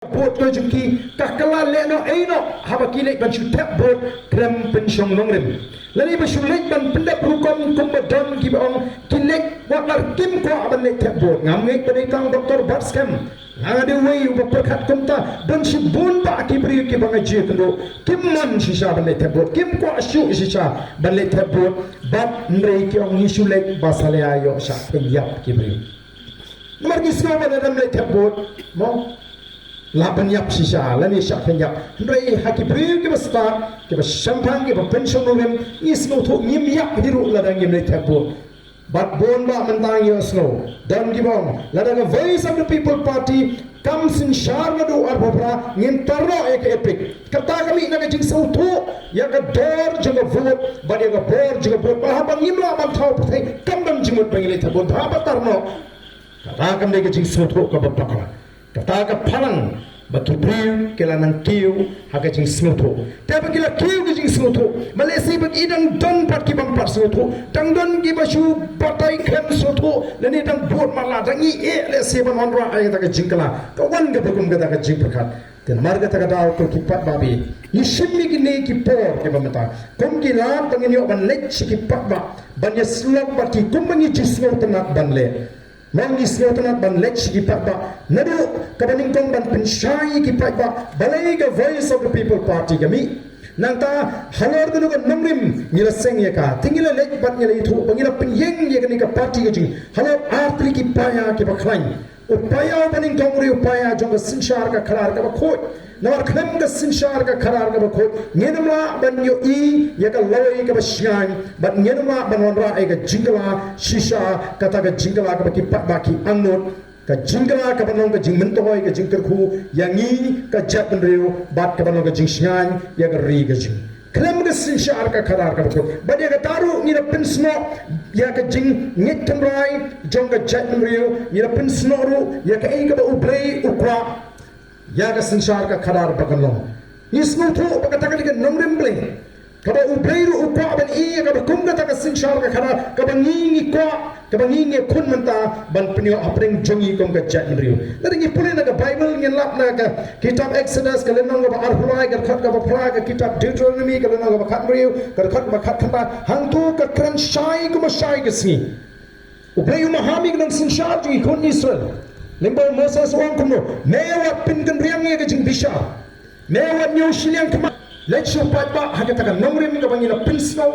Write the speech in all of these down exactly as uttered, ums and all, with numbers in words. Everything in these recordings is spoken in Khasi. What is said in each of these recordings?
Vote ka jong ki ka kylla lehnoh einoh haba ki leit ban shu thep vote khlem pynshong nongrim. Lane ba shu leit ban pyndep rukom kumba don kiba ong ki leit wat la kim kwah ban leit thep vote. Ngam ngeit ba dei tang Doctor Batskhem, nga nga dei uwei uba pyrkhat kumta. Don shibun bah ki briew kiba nga ju ïakynduh kim mon shisha ban leit thep vote, kim kwah shuh shisha ban leit thep vote. Bad hynrei ki ong ngi shu leit ba sa leh ïoh shah pynïap ki briew. Namar ngi sngew ba lada ym leit thep vote, mo, lah ban ïap shisha lane shah pynïap. Hynrei ha ki briew kiba stad, kiba shemphang, kiba pynshong nongrim, ngi sngewthuh ngim ïap hi ruh lada ngim leit thep vote. Bad bun bah mynta ngi ïohsngew don kiba ong lada ka Voice of the People Party kam synshar naduh arphew phra ngin tarnoh ïa ka EPIC. Kata ka mih na ka jingsngewthuh ïa ka dor jong ka vote bad ïa ka bor jong ka vote, ba haba ngim lah ban thaw pyrthei kam don jingmut ba ngin leit thep vote, haba tarnoh. Kata kam dei ka jingsngewthuh kaba bakla. Kata ka phalang ba ki briew ki la nang kiew ha ka jingsngewthuh. Te ba ki la kiew ka jingsngewthuh, ma lehse ba ki dang don pat ki bym pat sngewthuh, dang don kiba shu batai khlem sngewthuh lane dang bud matlah, dang ïeh lehse ban wanrah ïa kata ka jingkylla. Ka wan kaba kum kata ka jingpyrkhat. Te namar kata ka daw, ko ki paidbah, ngi shim ïa kine ki por kiba mynta kum ki lad ba ngin ïoh ban leit sha ki paidbah ban ïasyllok bad ki kumba ngi ju sngewtynnat ban leh. Ngi sngewtynnat ban leit sha ki paidbah naduh kaba nyngkong ban pynshai ïa ki paidbah balei ka Voice of the People Party ka mih. Nangta halor kano ka nongrim ngi la seng ïa ka, te ngi la leit bad ngi la ïathuh ba ngi la pynïeng ïa kane ka party ka jong ngi halor ar tylli ki paia kiba khlaiñ. U paia uba nyngkong u dei u paia jong ka synshar ka khadar kaba khuid. Namar khlem ka synshar ka khadar kaba khuid ngin ym lah ban ïohi ïa ka lawei kaba shngaiñ bad ngin ym lah ban wanrah ïa ka jingkylla shisha, kata ka jingkylla kaba ki paidbah ki angnud, ka jingkylla kaba long ka jingmyntoi, ka jingkyrkhu ïa ngi ka jaitbynriew bad kaba long ka jingshngaiñ ïa ka ri ka jong ngi. Khlem ka synshar ka khadar kaba khuid. Bad ïa kata ruh ngi la pynsnoh ïa ka jingngeit tynrai jong ka jaitbynriew, ngi la pynsnoh ruh ïa kaei kaba U Blei u kwah ïa ka synshar ka khadar ba kan long. Ngi sngewthuh ba kata ka dei ka nongrim Blei kaba U Blei ruh u kwah ban ïoh ïa kaba kum kata ka synshar ka khadar kaba ngi ngi kwah, kaba ngi ngi khun mynta ban pynïoh hapdeng jong ngi kum ka jaitbynriew. Lada ngi pule na ka Baibl ngin lap na ka kitab Exodus ka lynnong kaba arphew lai ka dkhot kaba phra, ka kitab Deuteronomy ka lynnong kaba khathynriew ka dkhot kaba khatkhyndai, hangto ka kren shai kumba shai ka sngi. U Blei u maham ïa ka nongsynshar jong ki khun Israel. Lyngba u Moses u ong kumno, me wat pynkynriang ïa ka jingbishar. Me wat ñiew shiliang khmat. Leit sha u paidbah ha kata ka nongrim kaba ngi la pynsngew,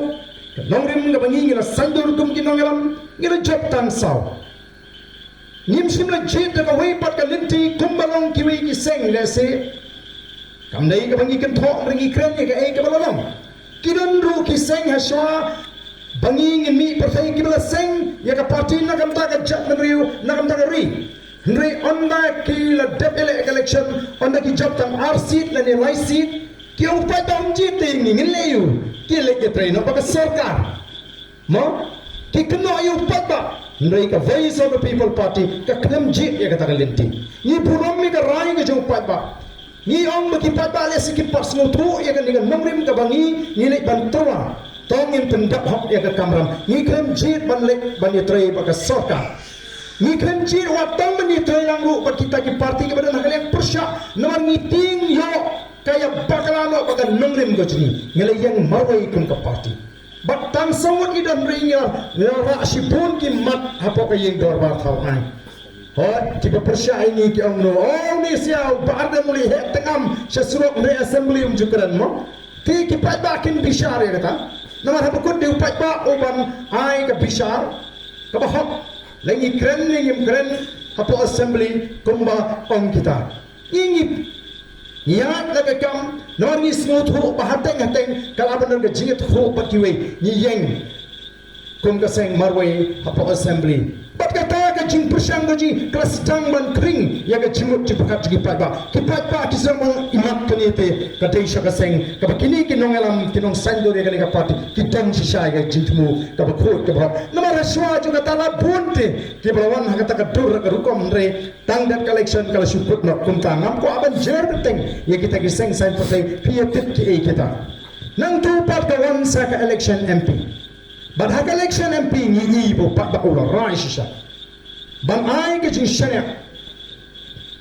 ka nongrim kaba ngi ngi la saiñdur kum ki nongïalam, ngi la jop tang saw. Ngim shym la jied da kawei pat ka lynti kumba long kiwei ki seng lehse. Kam dei kaba ngi kynthoh hynrei ngi kren ïa kaei kaba la long. Ki don ruh ki seng ha shuwa ba ngi ngin mih pyrthei kiba la seng ïa ka party na ka bynta ka jaitbynriew, na ka bynta ka ri. Hynrei ynda ki la dep ïaleh ka election, ynda ki jop tang ar seat lane lai seat, ki ong paidbah ym jied te ngi ngin leh ïa u, ki leit ïatrei noh bad ka sorkar. Mo, ki kynnoh ïa u paidbah. Hynrei ka Voice of the People Party ka khlem jied ïa kata ka lynti. Ngi burom ïa ka rai ka jong u paidbah. Ngi ong ba ki paidbah lehse kim pat sngewthuh ïa kane ka nongrim kaba ngi ngi leit ban tyrwa. To ngin pyndap hok ïa ka kamram. Ngi khlem jied ban leit ban ïatrei bad ka sorkar. Ngi khlem jied wat tang ban ïatrei lang ruh bad kita ki party kiba don ha ka liang pyrshah. Namar ngi tieng ïoh ka ïa bakla noh bad ka nongrim ka jong ngi. Ngi la ïeng marwei kum ka party. Bad tang saw ngut ngi don, hynrei ngi la rah shibun ki mat hapoh ka ïing dorbar thaw aiñ. Hooid, kiba pyrshah ïa ngi ki ong no, oh, une u syiar u Bah Ardent u la heh tyrngam sha surok, hynrei Assembly um ju kren mo. Te ki paidbah kin bishar ïa kata. Namar haba kut dei u paidbah uban ai ka bishar kaba hok. Lada ngi kren ne ngim kren hapoh Assembly kumba ong kita. Ngi, ngi ïaid la ka kam, namar ngi sngewthuh ba hateng hateng ka lah ban don ka jingïathuh bad kiwei, ngi ïeng kum ka seng marwei hapoh Assembly. Bad kata ka jingpyrshang ka jong ngi ka la sdang ban khring ïa ka jingmut jingpyrkhat jong ki paidbah. Ki paidbah ki sdang ban ïohi kane te ka dei sha ka seng kaba kine ki nongïalam, ki nongsaiñdur ïa kane ka party ki don shisha ïa ka jingthmu kaba khuid kaba hok. Namar ha shuwa jong kata la bun te kiba la wan ha kata ka dur ka rukom, hynrei tang dat ka election ka la shu kut noh. Kumta ngam kwah ban jer bteng ïa kita ki seng saiñ pyrthei, phi ïa tip kiei kita. Nangtu pat ka wan sa ka election M P. Bad ha ka election M P ngi i ba u paidbah u la rai shisha ban ai ka jingshaniah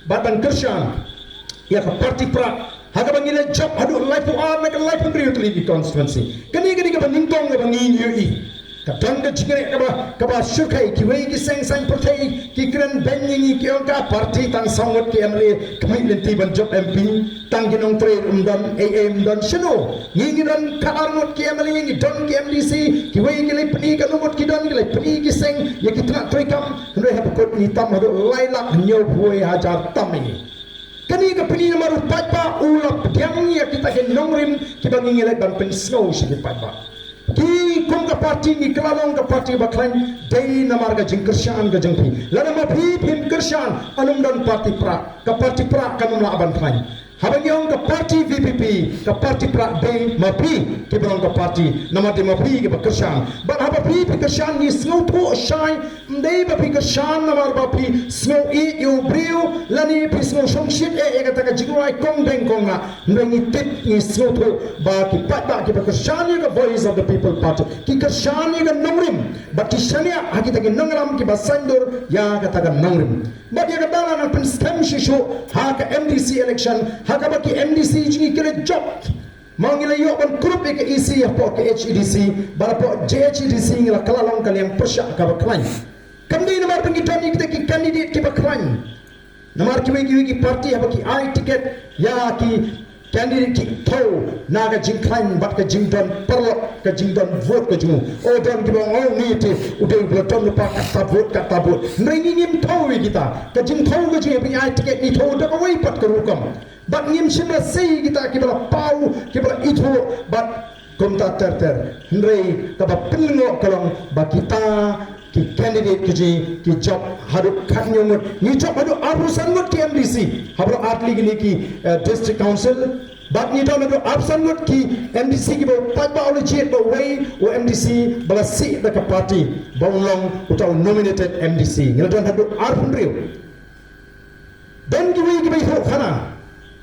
bad ban kyrshan ïa ka party Prah ha kaba ngi la jop haduh laiphew ar na ka laiphew hynriew tylli ki constituency. Kane ka dei kaba nyngkong kaba ngi ïohi. Ka don ka jingeh kaba, kaba shyrkhei, kiwei ki seng saiñ pyrthei ki kren beiñ ïa ngi, ki ong ka party tang saw ngut ki MLA, khmih lynti ban jop MP, tang ki nongtrei ym don, ei ei ym don. Shano ngi, ngi don khatar ngut ki MLA, ngi don ki MDC, kiwei ki leit pyni, katno ngut ki don, ki leit pyni ki seng ïa ki tnat treikam. Hynrei haba kut ngi tam haduh lai lak hynñiewphew hajar tam ïa ngi. Kane ka pyni namar u paidbah u la pdiang ïa kita ki nongrim kiba ngi, ngi leit ban pynsngew sha ki paidbah. Ki kum ka party ngi kylla long ka party ba khlaiñ dei namar ka jingkyrshan ka jong phi. Lada ma phi phim kyrshan, ym don party Prah, ka party Prah kam lah ban khlaiñ. Haba ngi ong ka party VPP, ka party Prah dei ma phi kiba long ka party, namar dei ma phi kiba kyrshan. Bad haba phi, phi kyrshan, ngi sngewthuh shai, ym dei ba phi kyrshan namar ba phi sngew ïeit ïa u briew lane phi sngew shongshit eh ïa kata ka jingrwai kong deng kong nah. Hynrei ngi tip, ngi sngewthuh ba ki paidbah kiba kyrshan ïa ka Voice of the People Party ki kyrshan ïa ka nongrim bad ki shaniah ha kita ki nongïalam kiba saiñdur ïa kata ka nongrim. Bad ïa kata la nang pynskhem shuh shuh ha ka MDC election, ha kaba ki MDC jong ngi ki la jop. Ma ngi la ïoh ban kurup ïa ka EC hapoh ka HADC, bad hapoh JHADC ngi la kylla long ka liang pyrshah kaba khlaiñ. Kam dei namar ba ngi don ïa kita ki candidate kiba khlaiñ. Namar kiwei kiwei ki party haba ki ai ticket ïa ki candidate ki thew na ka jingkhlaiñ bad ka jingdon paralok, ka jingdon vote ka jong u. O, don kiba ong, oh, ni te u dei u ba la don lypa katto vote, katto vote. Hynrei ngi ngim thew ïa kita. Ka jingthew ka jong ngi ba ngi ai ticket ngi thew da kawei pat ka rukom. Bad ngim shym la sei kita kiba la paw, kiba la ithuh, bad kumta ter ter. Hynrei kaba pynlyngngoh ka long ba kita ki candidate ki jong ngi ki jop haduh khathynñiew ngut. Ngi jop haduh arphew san ngut ki MDC. Haba la ar tylli kine ki, eh, district council. Bad ngi don haduh arphew san ngut ki MDC kiba u paidbah u la jied ba uwei u MDC ba la sih da ka party ba un long uta u nominated MDC. Ngi la don haduh arphew hynriew. Don kiwei kiba ïathuh khana,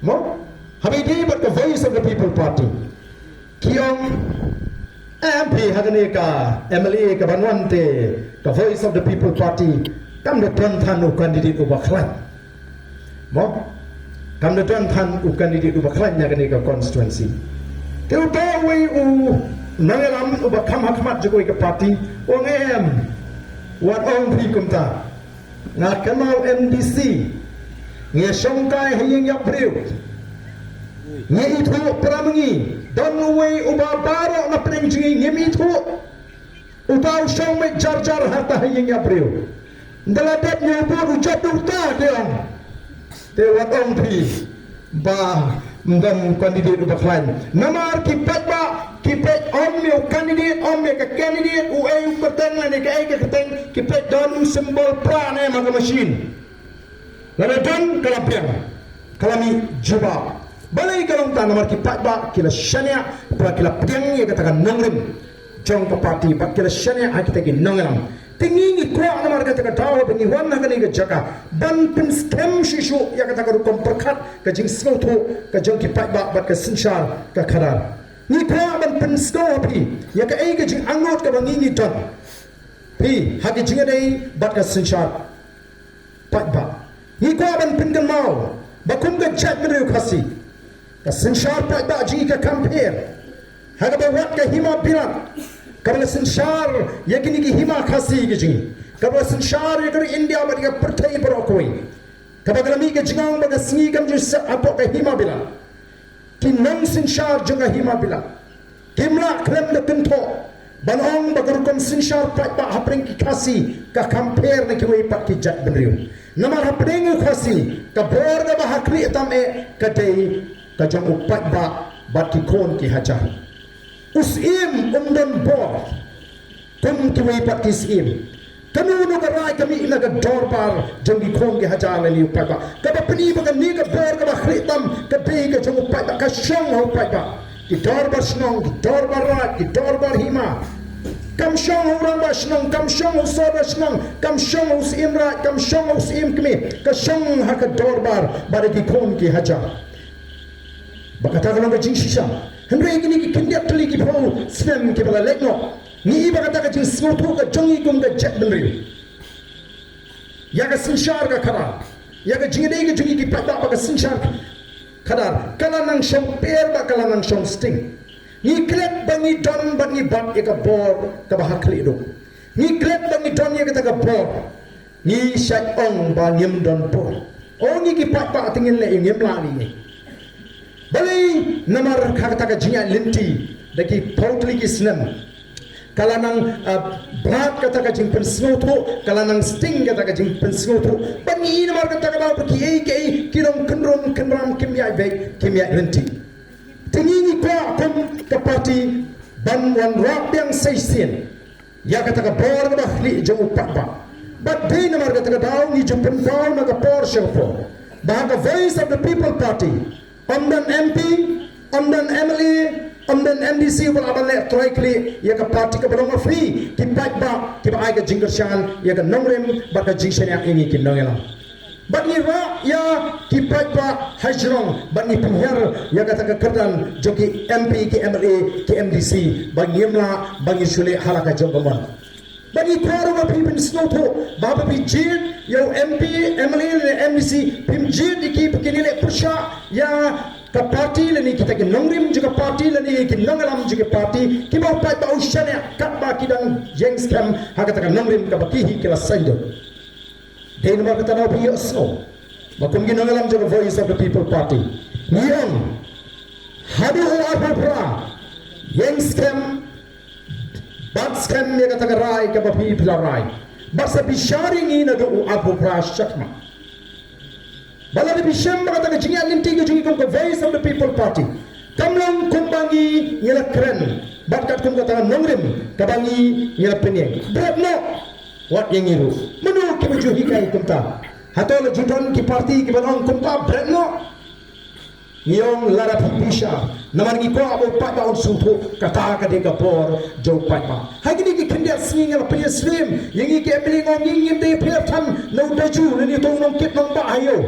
mo? Haba ïadei bad ka Voice of the People Party, ki ong, em, phi ha kane ka MLA ka ban wan te, ka Voice of the People Party kam da don than u candidate uba khlaiñ. Mo? Kam da don than u candidate uba khlaiñ na kane ka constituency. Te uta uwei u nongïalam uba kham ha khmat jong kawei ka party u ong, em, wat ong phi kumta. Nga kynmaw MDC, ngi shongkai ha ïing ïap briew. Ngi ithuh para ma ngi, don uwei uba baroh na pdeng jong ngi ngim ithuh. Uta u shong mih jar jar hangta ha ïing ïap briew. Ynda la dep ñiew vote u jop da uta, te ong. Te wat ong phi ba ym don candidate uba khlaiñ. Namar ki paidbah ki peit ym ïa u candidate, ym ïa ka candidate, uei u kyrteng lane kaei ka kyrteng, ki peit don u symbol Prah ne em ha ka machine. Lada don ka la biang, ka la mih jubab. Balei ka long ta? Namar ki paidbah ki la shaniah, ba ki la pdiang ïa kata ka nongrim jong ka party, bad ki la shaniah ha kita ki nongïalam. Te ngi ngi kwah namar kata ka daw ba ngi wan ha kane ka jaka ban pynskhem shuh shuh ïa kata ka rukom pyrkhat, ka jingsngewthuh ka jong ki paidbah bad ka synshar ka khadar. Ngi kwah ban pynsngew ha phi ïa kaei ka jingangnud kaba ngi ngi don, phi, ha ka jingïadei bad ka synshar paidbah. Ngi kwah ban pynkynmaw ba kum ka jaitbynriew Khasi, ka synshar paidbah jong ngi ka kham pher. Ha kaba wat ka Hima Bilat, kaba la synshar ïa kine ki hima Khasi ki jong ngi, kaba la synshar ïa ka ri India bad ïa ka pyrthei baroh kawei, kaba ka la mih ka jingong ba ka sngi kam ju sah hapoh ka Hima Bilat. Ki nongsynshar jong ka Hima Bilat kim lah khlem da kynthoh ban ong ba ka rukom synshar paidbah hapdeng ki Khasi ka kham pher na kiwei pat ki jaitbynriew. Namar hapdeng u Khasi ka bor kaba ha khlieh tam eh ka dei ka jong u paidbah bad ki khun ki hajar. U syiem um don bor kum kiwei pat ki syiem. Kano kano ka rai ka mih na ka dorbar jong ki khun ki hajar lane u paidbah. Kaba pyni ba kane ka bor kaba khlieh tam ka dei ka jong u paidbah, ka shong ha u paidbah. Ki dorbar shnong, ki dorbar raid, ki dorbar hima. Kam shong ha u rangbah shnong, kam shong ha u sordar shnong, kam shong ha u syiem raid, kam shong ha u syiem kmie. Ka shong ha ka dorbar bad ki khun ki hajar. Ba kata ka long ka jingshisha. Hynrei kine ki khyndiat tylli ki phew snem kiba la leit noh, ngi i ba kata ka jingsngewthuh ka jong ngi kum ka jaitbynriew ïa ka synshar ka khadar, ïa ka jingïadei ka jong ngi ki paidbah bad ka synshar Ka la nang shong per bad ka la nang shong sting. Ngi klet ba ngi don bad ngi bat ïa ka bor kaba ha khlieh duh. Ngi klet ba ngi don ïa kata ka bor. Ngi shait ong ba ngim don bor. O ngi ki paidbah te ngin leh ïa u, ngim lah ïa u. Balei? Namar ha kata ka jingïaid lynti da ki phew tylli ki snem, ka la nang, ah, brat kata ka jingpynsngewthuh, ka la nang sting kata ka jingpynsngewthuh. Bad ngi i namar kata ka daw ba kiei kiei ki long kynrum kynram, kim ïaid beit, kim ïaid lynti. Te ngi ngi kwah kum ka party ban wanrah biang sa shisien ïa kata ka bor kaba ha khlieh jong u paidbah. Bad dei namar kata ka daw ngi ju pynpaw na ka por sha ka por ba ha ka Voice of the People Party, ym don M P, ym don M L A, ym don M D C ba lah ban leh trai khlieh ïa ka party kaba long ha free. Ki paidbah kiba ai ka jingkyrshan ïa ka nongrim bad ka jingshaniah ïa ngi ki nongïalam. Bad ngi rah ïa ki paidbah ha jrong bad ngi pynhiar ïa kata ka kyrdan jong ki M P, ki M L A, ki M D C ba ngim lah ba ngin shu leh ha la ka jong ka mon. Bad ngi kwah ruh ba phi pynsngewthuh ba haba phi jied ïa u M P, M L A lane M D C, phim jied ïa ki ba kin leh pyrshah ïa ka party lane kita ki nongrim jong ka party lane ki nongïalam jong ka party, kiba u paidbah u shaniah katba ki dang ïeng skhem ha kata ka nongrim kaba ki hi ki la saiñdur. Dei namar kata daw phi ïohsngew ba kum ki nongïalam jong ka Voice of the People Party ngi ong, haduh u arphew phra ïeng skhem, bat skhem ïa kata ka rai kaba phi phi la rai. Bad sa bishar ïa ngi naduh u arphew phra shakhmat. Ba lada phi shem ba kata ka jingïaid lynti ka jong ngi kum ka Voice of the People Party kam long kumba ngi ngi la kren bad katkum kata ka nongrim kaba ngi ngi la pynïeng, bret noh. Wat ïa ngi ruh, mano kiba ju hikai kumta? Hato la ju don ki party kiba ong kumta, bret noh? Ngi ong lada phi bishar, namar ngi kwah ba u paidbah un sngewthuh, kata ka dei ka bor jong u paidbah. Ha kine ki khyndiat sngi nga la pynïasyriem ïa ngi ki M L A, nga ong ngi ngim dei pher than na u Daju lane uto u nongkit nongbah ha ïew.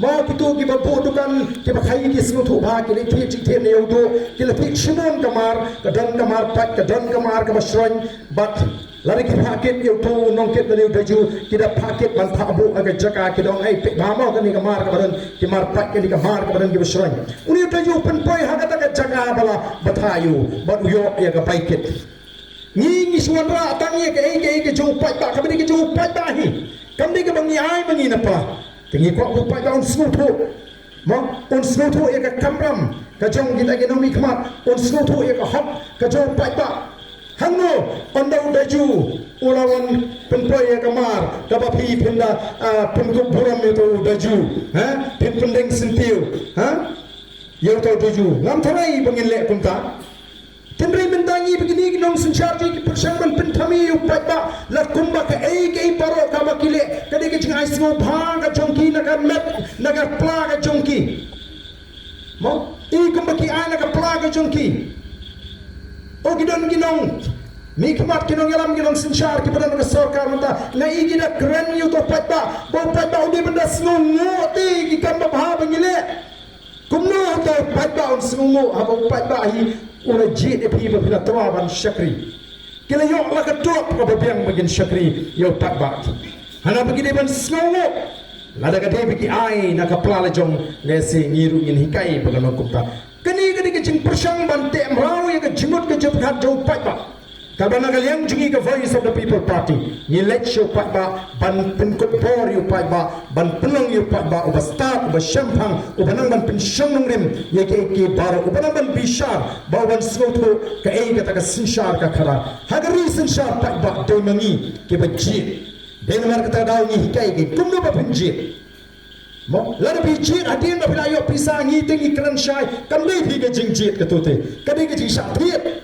Mo kito kiba buh dukan kiba khaii ki sngewthuh bha, ki la thied jingthied na ïew duh, ki la thied shibun ka mar, ka don ka mar pait, ka don ka mar kaba shroiñ, bad lada ki phah kit ïa uto u nongkit lane u Daju, ki da phah kit ban phah buh ha ka jaka, ki da ong ei peit bha mo kane ka mar kaba don ki mar pait, kane ka mar kaba don kiba shroiñ. Une u Daju u pynpoi ha kata ka jaka ba la batai ïa u bad u ïoh ïa ka bai kit. Ngi ngi shu wanrah tang ïa kaei kaei ka jong u paidbah, kaba dei ka jong u paidbah hi. Kam dei kaba ngi ai ma ngi na pla. Te ngi kwah ba u paidbah un sngewthuh. Mo, un sngewthuh ïa ka kamram ka jong kita ki nongmihkhmat, un sngewthuh ïa ka hok ka jong u paidbah. Hangno ynda u Daju u la wan pynpoi ïa ka mar kaba phi phin da, ah, pynkup burom ïa uto u Daju, ha? Phin pyndeng syntiew, ha? Ïa uto u Daju. Ngam tharai ba ngin leh kumta. Hynrei mynta ngi ba kine ki nongsynshar jong ngi ki pyrshang ban pynthame ïa u paidbah, la kumba kaei kaei baroh kaba ki leh ka dei ka jingai sngewbha ka jong ki na ka met na ka pla ka jong ki. Mo, i kumba ki ai na ka pla ka jong ki. O ki don ki nongmihkhmat, ki nongïalam, ki nongsynshar kiba don ha ka sorkar mynta, nga i ki da kren ïa uto u paidbah ba u paidbah u dei ban da sngewnguh te ki kam babha ba ngi leh. Kumno hato u paidbah un sngewnguh haba u paidbah hi u la jied ïa phi ba phi la tyrwa ban shakri? Ki la ïoh la ka tup kaba biang ba kin shakri ïa u paidbah. Hana ba ki dei ban sngewnguh lada ka dei ba ki ai na ka pla la jong, lehse ngi ruh ngin hikai ba ka long kumta. Kane ka dei ka jingpyrshang ban teh mraw ïa ka jingmut ka jingpyrkhat jong u paidbah. Kaba na ka liang jong ngi ka Voice of the People Party, ngi leit sha u paidbah ban pynkup bor ïa u paidbah, ban pynlong ïa u paidbah uba stad, uba shemphang, uba nang ban pynshong nongrim ïa kiei kiei baroh, uba nang ban bishar, ba u ban sngewthuh kaei kata ka synshar ka khadar. Ha ka ri synshar paidbah dei ma ngi kiba jied. Dei namar kata ka daw ngi hikai ki kumno ba phin jied. Mo, lada phi jied hadien ba phi la ïoh pisa, ngi te ngi kren shai, kam dei phi ka jingjied kato te, ka dei ka jingshah thied.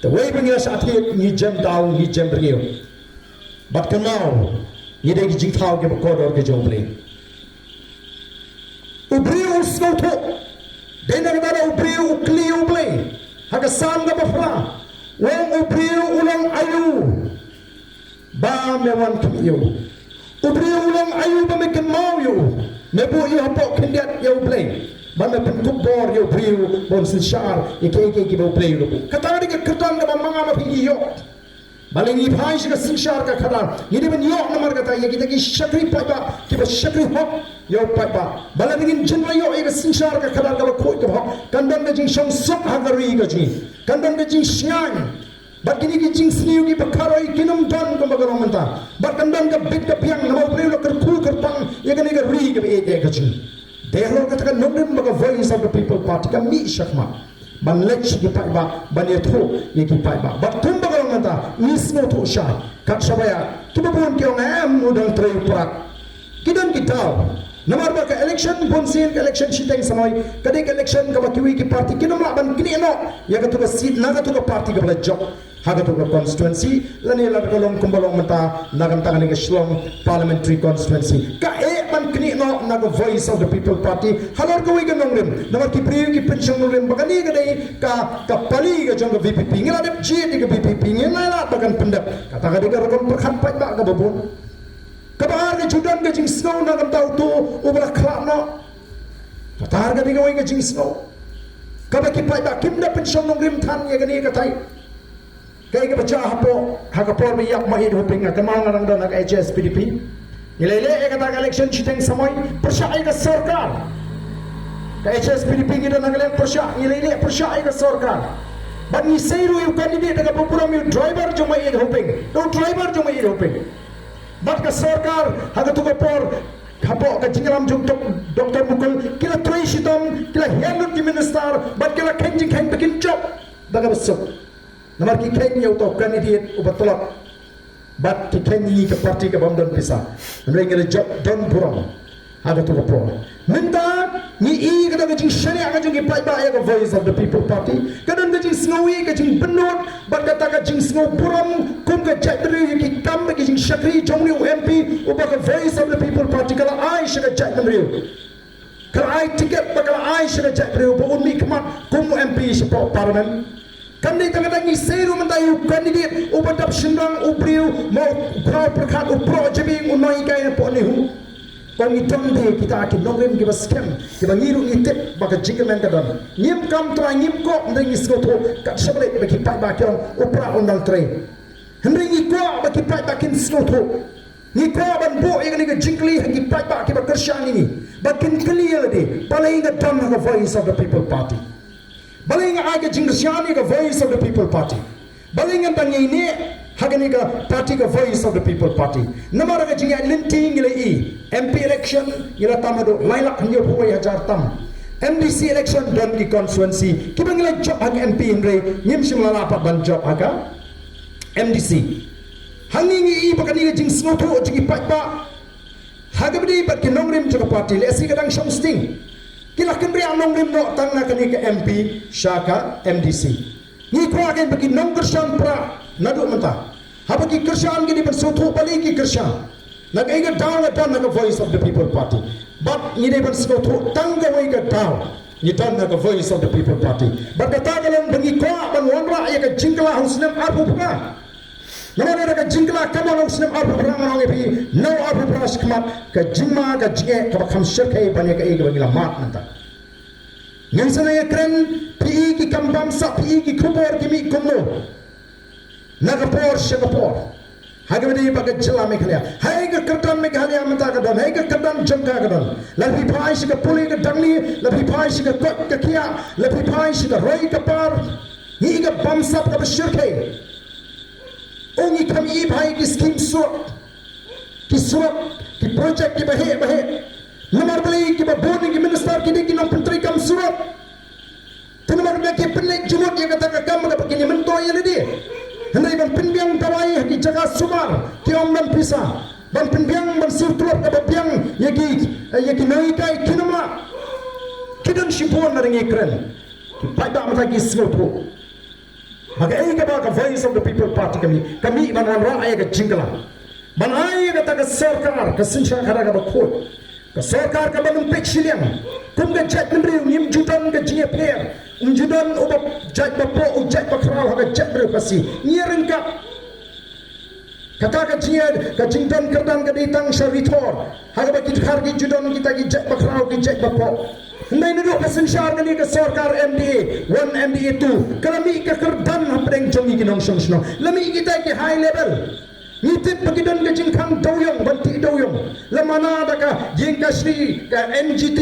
Te wei ba ngi la shah thied ngi jem daw, ngi jem rngiew. Bad kynmaw, ngi dei ki jingthaw kiba kordor ki jong U Blei. U briew u sngewthuh. Dei na kata da u briew u kylli U Blei ha ka Salm kaba phra, u ong, u briew u long aïu ba me wan khmih ïa u? U briew u long aïu ba me kynmaw ïa u? Me buh ïa u hapoh khyndiat ïa U Blei, ba me pynkup bor ïa u briew ba un synshar ïa kiei kiei kiba U Blei u la buh. Kata ka dei ka kyrdan kaba ma nga ma phi ngi ïoh. Balei ngi phai sha ka synshar ka khadar? Ngi dei ban ïoh namar kata ïa kita ki shakri paidbah kiba shakri hok ïa u paidbah. Balei ngin jin la ïoh ïa ka synshar ka khadar kaba khuid kaba hok? Kan don ka jingshongsuk ha ka ri ka jong ngi. Kan don ka jingshngaiñ. Bad kine ki jingsniew kiba kharoi kin ym don kumba ka long mynta. Bad kan don ka bit ka biang namar u briew la kyrkhu kyrpang ïa kane ka ri kaba ïeit ka jong ngi. Dei halor kata ka nongrim ba ka Voice of the People Party ka mih shakhmat ban leit sha ki paidbah, ban ïathuh ïa ki paidbah. Bad kumba ka long mynta, ngi sngewthuh shai. Kat shaba ïa kiba bun ki ong em u dang trei u Prah. Ki don ki daw. Namar ba ka election bun sien, ka election shiteng samoi, ka dei ka election kaba kiwei ki party kin ym lah ban knieh noh ïa katu ka seat na katu ka party kaba la jop ha katu ka constituency, lane lada ka long kumba long mynta na ka bynta kane ka Shillong Parliamentary Constituency. Ka eh ban knieh noh na ka Voice of the People Party halor kawei ka nongrim. Namar ki briew ki pynshong nongrim ba kane ka dei ka, ka pali ka jong ka V P P. Ngi la dep jied ïa ka V P P, ngi la lad ba kan pyndep. Kata ka dei ka rukom pyrkhat paidbah kaba bun. Kaba ar, ka ju don ka jingsngew na ka bynta uto uba la khlad noh. Kata ar ka dei kawei ka jingsngew. Kaba ki paidbah kim da pynshong nongrim than ïa kane katai. Kaei kaba jia hapoh, ha ka por ba ïap Maieit Hoping, nga kynmaw nga dang don ha ka H S P D P. Ngi la ïaleh ïa kata ka election shiteng samoi pyrshah ïa ka sorkar. Ka H S P D P ngi don ha ka liang pyrshah, ngi la ïaleh pyrshah ïa ka sorkar. Bad ngi sei ruh ïa u candidate da kaba burom, ïa u driver jong Maieit Hoping. Da u driver jong Maieit Hoping. Bad ka sorkar ha katu ka por, hapoh ka jingïalam jong Dok-, Doctor Mukul, ki la trei shitom, ki la hiar lut ki minister, bad ki la kheiñ jingkheiñ ba kin jop da kaba suk. Namar ki kheiñ ïa uto u candidate uba tlot. Bad ki kheiñ ïa ka party kaba ym don pisa. Namar ngi la jop don burom ha katu ka por. Mynta ngi i ka don ka jingshaniah ka jong ki paidbah ïa ka Voice of the People Party. Ka don ka jingsngew ïa ka jingbynnud bad kata ka jingsngew burom kum ka jaitbynriew ïa ki kam bad ki jingshakri jong une u M P uba ka Voice of the People Party ka la ai sha ka jaitbynriew. Ka la ai tiket bad ka la ai sha ka jaitbynriew ba un mih khmat kum u M P shapoh Parliament. Kam dei tang kata, ngi sei ruh mynta ïa u candidate uba dap shynrang, u briew mo u khraw pyrkhat, u proh jabieng, u nonghikai napoh NEHU. Ko ngi don de kita ki nongrim kiba skhem, kiba ngi ruh ngi tip ba ka jingkyrmen ka don. Ngim kam trai, ngim koh, hynrei ngi sngewthuh, kat shaba leit ba ki paidbah ki ong u Prah un dang trei. Hynrei ngi kwah ba ki paidbah kin sngewthuh. Ngi kwah ban buh ïa kane ka jingkylli ha ki paidbah kiba kyrshan ïa ngi ba kin kylli ïa lade, balei nga don ha ka Voice of the People Party? Balei nga ai ka jingkyrshan ïa ka Voice of the People Party? Balei ngan dang ïaineh ha kane ka party ka Voice of the People Party? Namar ha ka jingïaid lynti ngi la i, M P election ngi la tam haduh lai lak hynñiewphew wei hajar tam. M D C election don ki constituency kiba ngi la jop ha ka M P, hynrei ngim shym la lah pat ban jop ha ka M D C. Hangne ngi i ba kane ka jingsngewthuh jong ki paidbah ha kaba ïadei bad ki nongrim jong ka party, lehse ka dang shong sting, ki la kynriah nongrim noh tang na kane ka M P sha ka M D C. Ngi kwah kein ba ki nongkyrshan Prah naduh mynta, haba ki kyrshan, ki dei ban sngewthuh balei ki kyrshan. Na kaei ka daw nga don ha ka Voice of the People Party? Bad ngi dei ban sngewthuh tang kawei ka daw, ngi don ha ka Voice of the People Party. Bad kata ka long ba ngi kwah ban wanrah ïa ka jingkylla ha u snem arphew phra. Namar lada ka jingkylla kam wan ha u snem arphew phra, ngan ong ïa phi, na u arphew phra shakhmat, ka jingma ka jingeh kaba kham shyrkhei ban ïa kaei kaba ngi la mad mynta. Ngin sa ïakren, phi i ki kam bamsap, phi i ki khubor ki mih kumno na ka por sha ka por ha kaba ïadei bad ka jylla Meghalaya. Hei ka kyrdan Meghalaya mynta ka don, hei ka kyrdan jong ka ka don. Lada phi phai sha ka pule ka dangli, lada phi phai sha ka koit ka khiah, lada phi phai sha ka roi ka par, ngi i ka bamsap kaba shyrkhei. Ong i kham i bha ïa ki skim surok, ki surok, ki project kiba heh ba heh. Namar balei? Kiba bun ki minister ki dei ki nongpyntreikam surok. Te namar ba ki pynleit jingmut ïa kata ka kam kaba kin ïa myntoi ïa lade. Hynrei ban pynbiang dawai ha ki jaka sumar ki ym don pisa. Ban pynbiang ban siew tulop kaba biang ïa ki, ïa ki nonghikai kin ym lah. Ki don shibun, lada ngi kren, ki paidbah mynta ki sngewthuh. Ba kaei kaba ka Voice of the People Party ka mih, ka mih ban wanrah ïa ka jingkylla, ban ai ïa kata ka sorkar ka synshar khadar kaba khuid, ka sorkar kaba ym peit shiliang. Kum ka jaitbynriew ngim ju don ka jingïapher, ngim ju don uba jait ba poh, u jait ba khraw ha ka jaitbynriew Khasi. Ngi ïaryngkat. Kata ka jingïa, ka jingdon kyrdan ka dei tang sha rithor, ha kaba ki dkhar ki ju don kita ki jait ba khraw, ki jait ba poh. Hynrei naduh ba synshar kane ka sorkar M D A one, M D A two, ka la mih ka kyrdan hapdeng jong ngi ki nongshong shnong. La mih kita ki high level. Ngi tip ba ki don ka jingkhang dewiong, ban tih dewiong. La mana da ka ïing ka shri, ka N G T.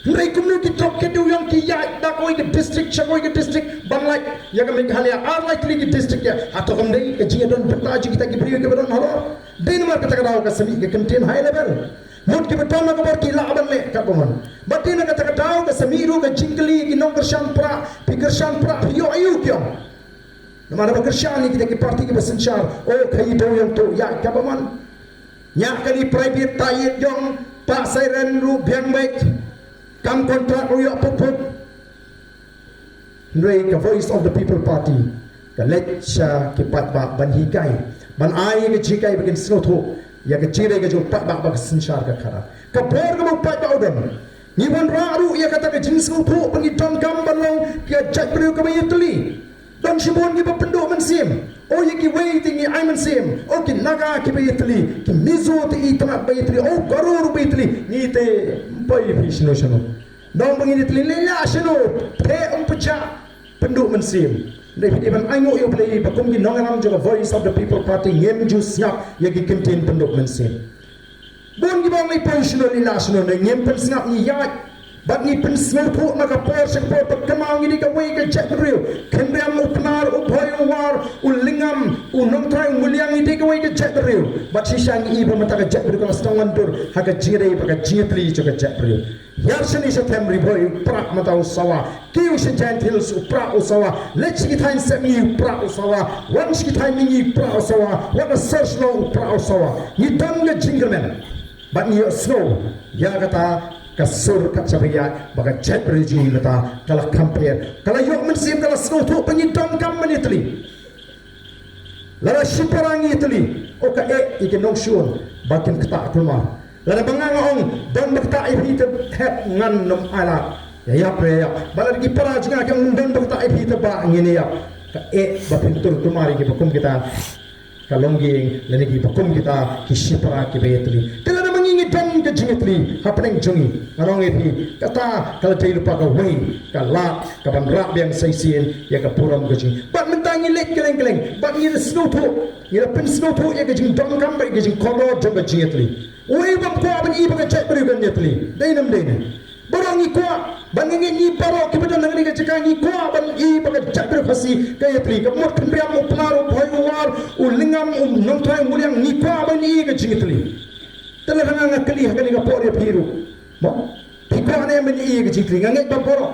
Hynrei kumno ki trok ki dewiong ki ïaid da kawei ka district sha kawei ka district ban lait ïa ka Meghalaya, ar lai tylli ki district ïa. Hato kam dei ka jingïadon bynta jong kita ki briew kiba don halor? Dei namar kata ka daw ka sa mih ka kyntien high level. Mut kiba don na ka bor ki lah ban leh katba mon. Bad dei na kata ka daw ka sa mih ruh ka jingkylli ki nongkyrshan prah, phi kyrshan prah phi ïoh aïu ki ong. Namar ba kyrshan ïa kita ki party kiba synshar, oh, ka ïa dewiong to ïaid katba mon. Ñiah kali private ta ïeit jong, pah siren ruh biang beit. Kam kontrak ruh ïoh phup phup. Hynrei ka Voice of the People Party ka leit sha ki paidbah ban hikai, ban ai ka jinghikai ba kin sngewthuh ïa ka jingdei ka jong u paidbah ba ka synshar ka khadar. Ka bor kaba u paidbah u don. Ngi wanrah ruh ïa kata ka jingsngewthuh ba ngi donkam ban long ka jaitbynriew kaba ïatylli. Don shibun kiba pynduh mynsiem. O ïa kiwei te ngi ai mynsiem. O ki naga kiba ïatylli, ki Mizo te itynnad ba ïatylli, o Garo ruh ba ïatylli. Ngi te ym poi phi shano shano. Dang ba ngin ïatylli lei la shano, te ym pynjah, pynduh mynsiem. Dei phi dei ban ainguh ïa U Blei ba kum ki nongïalam jong ka Voice of the People Party ngim ju sngap ïa ki kyntien pynduh mynsiem. Bun kiba ong lei poi shano lei la shano, ne ngim pynsngap, ngi ïaid. Bad ngi pynsngewthuh na ka por sha ka por ba kynmaw ngi dei kawei ka jaitbynriew. Khynriam, u Pnar, u Bhoi, u War, u Lyngngam, u Nongtrai, u Muliang, ngi dei kawei ka jaitbynriew. Bad shisha ngi i ba mynta ka jaitbynriew ka la sdang wandur ha ka jingdei bad ka jingïatylli jong ka jaitbynriew. Hiar shane sha Them Ri Bhoi u prah mynta u sawa. Kiew sha Jaintia Hills u prah u sawa. Leit sha ki thaiñ Sepngi u prah u sawa. Wan sha ki thaiñ Mihngi u prah u sawa. Wat na sor Shillong u prah u sawa. Ngi don ka jingkyrmen. Bad ngi ïohsngew ïa kata ka sur kat shaba ïaid ba ka jaitbynriew jong ngi mynta ka la compare, ka la ïoh mynsiem, ka la sngewthuh ba ngi donkam ban ïatylli. Lada shipara ngi ïatylli, o ka eh ïa ki nongshun ba kin ktah kulmar. Lada ba nga nga ong don ba ktah ïa phi te hep, ngan nym ailad. Ïa ïap, ïa ïap. Ba lada ki para jong nga ki ong don ba ktah ïa phi te ba ngin ïap. Ka eh ba phin tur kulmar ïa kiba kum kita. Ka longïing lane kiba kum kita ki shipara kiba ïatylli. Te lada ma ngi ngi don ka jingïatylli hapdeng jong ngi, nga ong ïa phi, kata ka la dei lypa kawei ka lad kaban rah biang sa shisien ïa ka burom ka jong ngi. Bad mynta ngi leit kylleng kylleng bad ngi la sngewthuh, ngi la pynsngewthuh ïa ka jingdonkam bad ïa ka jingkordor jong ka jingïatylli. Uei bym kwah ban i ba ka jaitbynriew kan ïatylli? Dei ne ym dei ne? Baroh ngi kwah ban, ngi, ngi baroh kiba don ha kane ka jaka ngi kwah ban i ba ka jaitbynriew Khasi ka ïatylli. Ka mut Khynriam, u Pnar, u Bhoi, u War, u Lyngngam, u Nongtrai, u Muliang, ngi kwah ban i ka jingïatylli. Te lada nga nga kylli ha kane ka por ïa phi ruh, mo, phi kwah ne em ban i ka jingïatylli? Nga ngeit ba baroh.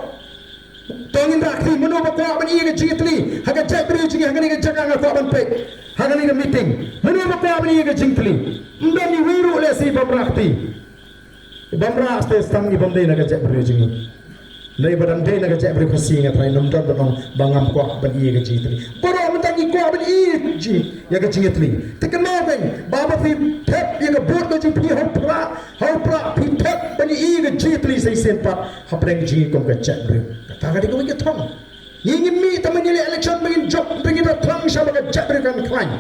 To ngin rah kti, mano ba kwah ban i ka jingïatylli ha ka jaitbynriew jong ngi? Ha kane ka jaka nga kwah ban peit ha kane ka meeting, mano ba kwah ban i ka jingïatylli? Ym don iwei ruh lehse bym rah kti. Bym rah, te tang i bym dei na ka jaitbynriew jong ngi. Dei ba dang dei na ka jaitbynriew Khasi, nga trai nym don ba ong ba ngam kwah ban i ka jingïatylli. Baroh mynta ngi kwah ban i ji ïa ka jingïatylli. Te kynmaw kein ba haba phi thep ïa ka vote ka jong phi ha u prah, ha u prah phi thep ban i ka jingïatylli sa shisien pat hapdeng jong ngi kum ka jaitbynriew. Kata ka dei kawei ka thong. Ngi ngim mih tang ban ïaleh election ba ngin jop, ba ngin da thrang sha ba ka jaitbynriew kan khlaiñ.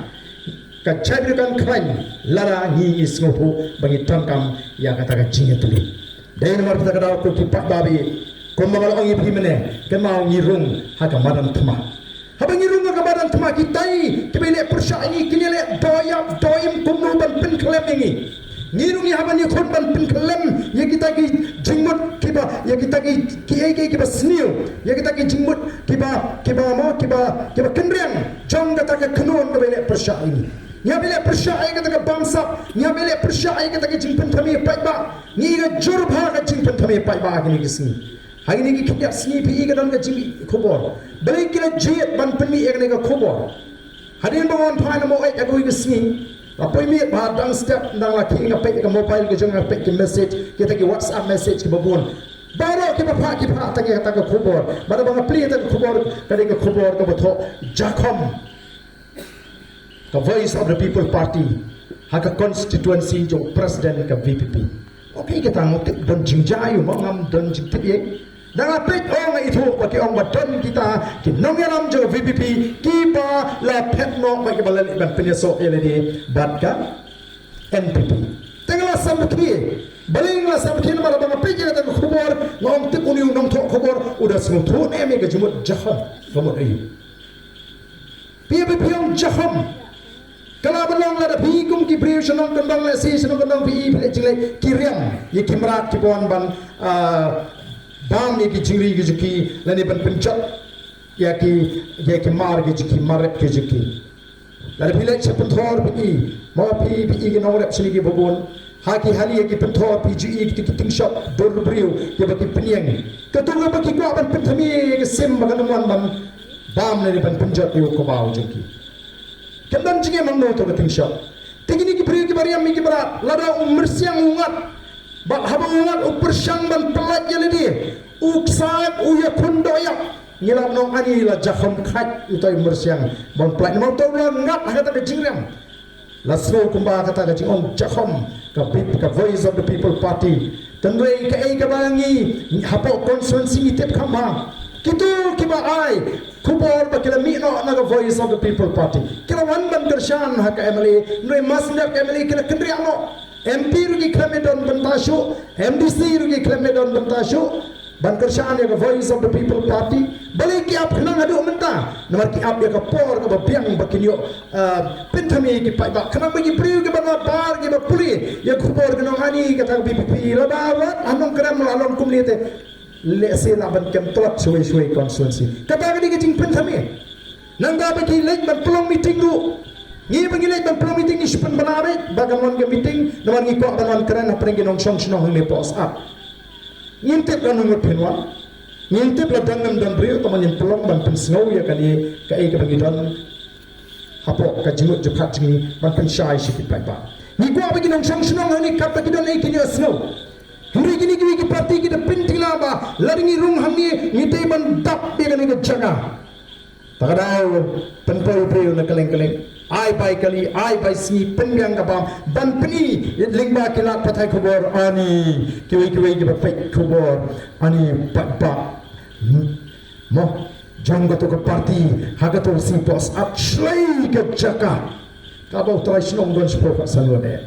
Ka jaitbynriew kan khlaiñ lada ngi ngi sngewthuh ba ngi donkam ïa kata ka jingïatylli. Dei namar kata ka daw ko ki paidbah, kumba nga la ong ïa phi mynne, kynmaw ngi rung ha ka madan thma. Haba ngi rung ha ka madan thma, kitai kiba ïaleh pyrshah ïa ngi kin ïaleh doh ïap doh im kumno ban pynkhlem ïa ngi. Ngi ruh ngi hap ban ïakhun ban pynkhlem ïa kita ki jingmut kiba, ïa kita ki, kiei kiei kiba sniew, ïa kita ki jingmut kiba, kiba mo, kiba, kiba kynriang jong kata ka kynhun kaba ïaleh pyrshah ïa ngi. Ngi hap ban ïaleh pyrshah ïa kata ka bamsap, ngi hap ban ïaleh pyrshah ïa kata ka jingpynthame paidbah. Ngi ïa ka jur bha ka jingpynthame paidbah ha kine ki sngi. Ha kine ki khyndiat sngi phi i ka don ka jingkhubor. Balei ki la jied ban pynmih ïa kane ka khubor? Hadien ba ngan phai na Maweit ha kawei ka sngi, nga poi miet bha, dang step dang la khie nga peit ïa ka mobile ka jong nga, peit ki message, kita ki WhatsApp message kiba bun. Baroh kiba phah ki phah tang ïa kata ka khubor. Bad ba nga plie ïa kata ka khubor, ka dei ka khubor kaba thoh jakhom ka Voice of the People Party ha ka constituency jong u president ka V P P. Okay, kata nga tip don jingjia ïa u, ma ngam don jingtip ïa. Da nga peit, oh, nga ithuh ba ki ong ba don kita ki nongïalam jong ka V P P kiba la phet noh bad kiba la leit ban pynïasoh ïa lade bad ka N P P. Te nga la samrkhie. Balei nga sa pynthame ba nga peit ïa kata ka khubor, nga ong tip une u nongthoh khubor u da sngewthuh ne em ïa ka jingmut jaham ka mut aïu. Phi, phi, phi ong jaham. Ka la ban long lada phi kum ki briew shnong kyndong, lehse shnong kyndong phi, phi leh jingleh ki riam ïa ki mrad kiba wan ban, ah, bam ïa ki jingri ki jong ki lane ban pynjot ïa ki, ïa ki mar ki jong ki, mar rep ki jong ki. Lada phi leit sha Pynthor phi i, mo, phi, phi i ki nongrep shane kiba bun. Ha ki hali ïa ki Pynthor phi ju i kito ki ting shop dur briew kiba ki pynïeng. Kato kaba ki kwah ban pynthame ïa ka sim ba kan ym wan ban bam ne ban pynjot ïa u kbaw jong ki. Kan don jingim hangno to ka ting shop. Te kine ki briew kiba riam ïa ki mrad, lada u myrsiang u ngat, bad haba u ngat u pyrshang ban pyllait ïa lade, u ksaid u ïakhun dohïap. Ngi lah ban ong ani la jaham khat utai u myrsiang ban pyllait, namar utai u la ngat ha kata ka jingriam. La sngew kumba kata ka jingong jaham ka pip-, ka Voice of the People Party. Hynrei kaei kaba ngi hapoh constituency ngi tip kham bha, kito kiba ai khubor ba ki la mih noh na ka Voice of the People Party ki la wan ban kyrshan ha ka M L A, hynrei masnep ka M L A ki la kynriah noh. M P ruh ki khlem don bynta shuh, M D C ruh ki khlem don bynta shuh ban kyrshan ïa ka Voice of the People Party. Balei ki ap khnang haduh mynta? Namar ki ap ïa ka por kaba biang ba kin ïoh, ah, pynthame ïa ki paidbah. Khnang ba ki briew kiba nabar kiba pule ïa ka khubor ki ong ani kata ka V P P la ba wat ha Nongkrem la long kumne te. Lehse lah ban kem tlot shawei shawei constituency. Kata ka dei ka jingpynthame. Nangta ba ki leit ban pynlong meeting ruh. Ngi ba ngi leit ban pynlong meeting ngi shu pynbna beit ba kan wan ka meeting, namar ngi kwah ban wan kren hapdeng ki nongshong shnong hangne Pohsap. Ngim tip lano ngut phin wan. Ngim tip lada ngam don briew, tangba ngin pynlong ban pynsngew ïa kane kaei kaba ngi don hapoh ka jingmut jingpyrkhat jong ngi ban pynshai sha ki paidbah. Ngi kwah ba ki nongshong shnong hangne katba ki don ei kin ïohsngew. Hynrei kine kiwei ki party ki da pynthikna ba lada ngi rung hangne ngi dei ban dap ïa kane ka jaka. Ta ka daw pynpoi briew na kylleng kylleng. Ai bai kali, ai bai sngi, pynbiang ka bam ban pyni lyngba ki lad pathai khubor, ani kiwei kiwei kiba peit khubor, ani paidbah. Hmm. Mo, jong kato ka party ha kato ka sngi Pohsap shlei ka jaka. Kaba u trai shnong don shiphew pat san wan eh.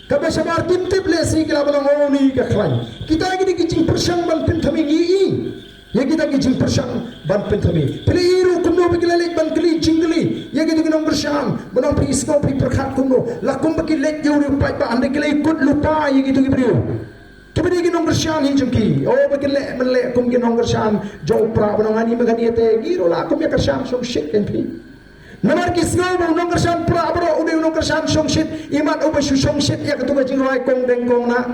Kaba shabar kim tip lehse ki lah ban ong o ni ka khlaiñ. Kita ki dei ki jingpyrshang ban pynthame ngi i. Ïa kita ki jingpyrshang ban pynthame. Phi la i ruh kumno ba ki la leit ban kylli jingkylli ïa kita ki nongkyrshan ban ong phi sngew phi pyrkhat kumno. La kumba ki leit ïa u riew paidbah hynrei ki la i kut lypa ïa kita ki briew. Kiba dei ki nongkyrshan hi jong ki. O ba ki leh ban leh kum ki nongkyrshan jong u Prah ban ong ani ma kane te ngi ruh la kum ïa kyrshan shongshit kein phi. Namar ki sngew ba u nongkyrshan Prah baroh u dei u nongkyrshan shongshit, imat uba shu shongshit ïa katu ka jingrwai kong deng kong nah.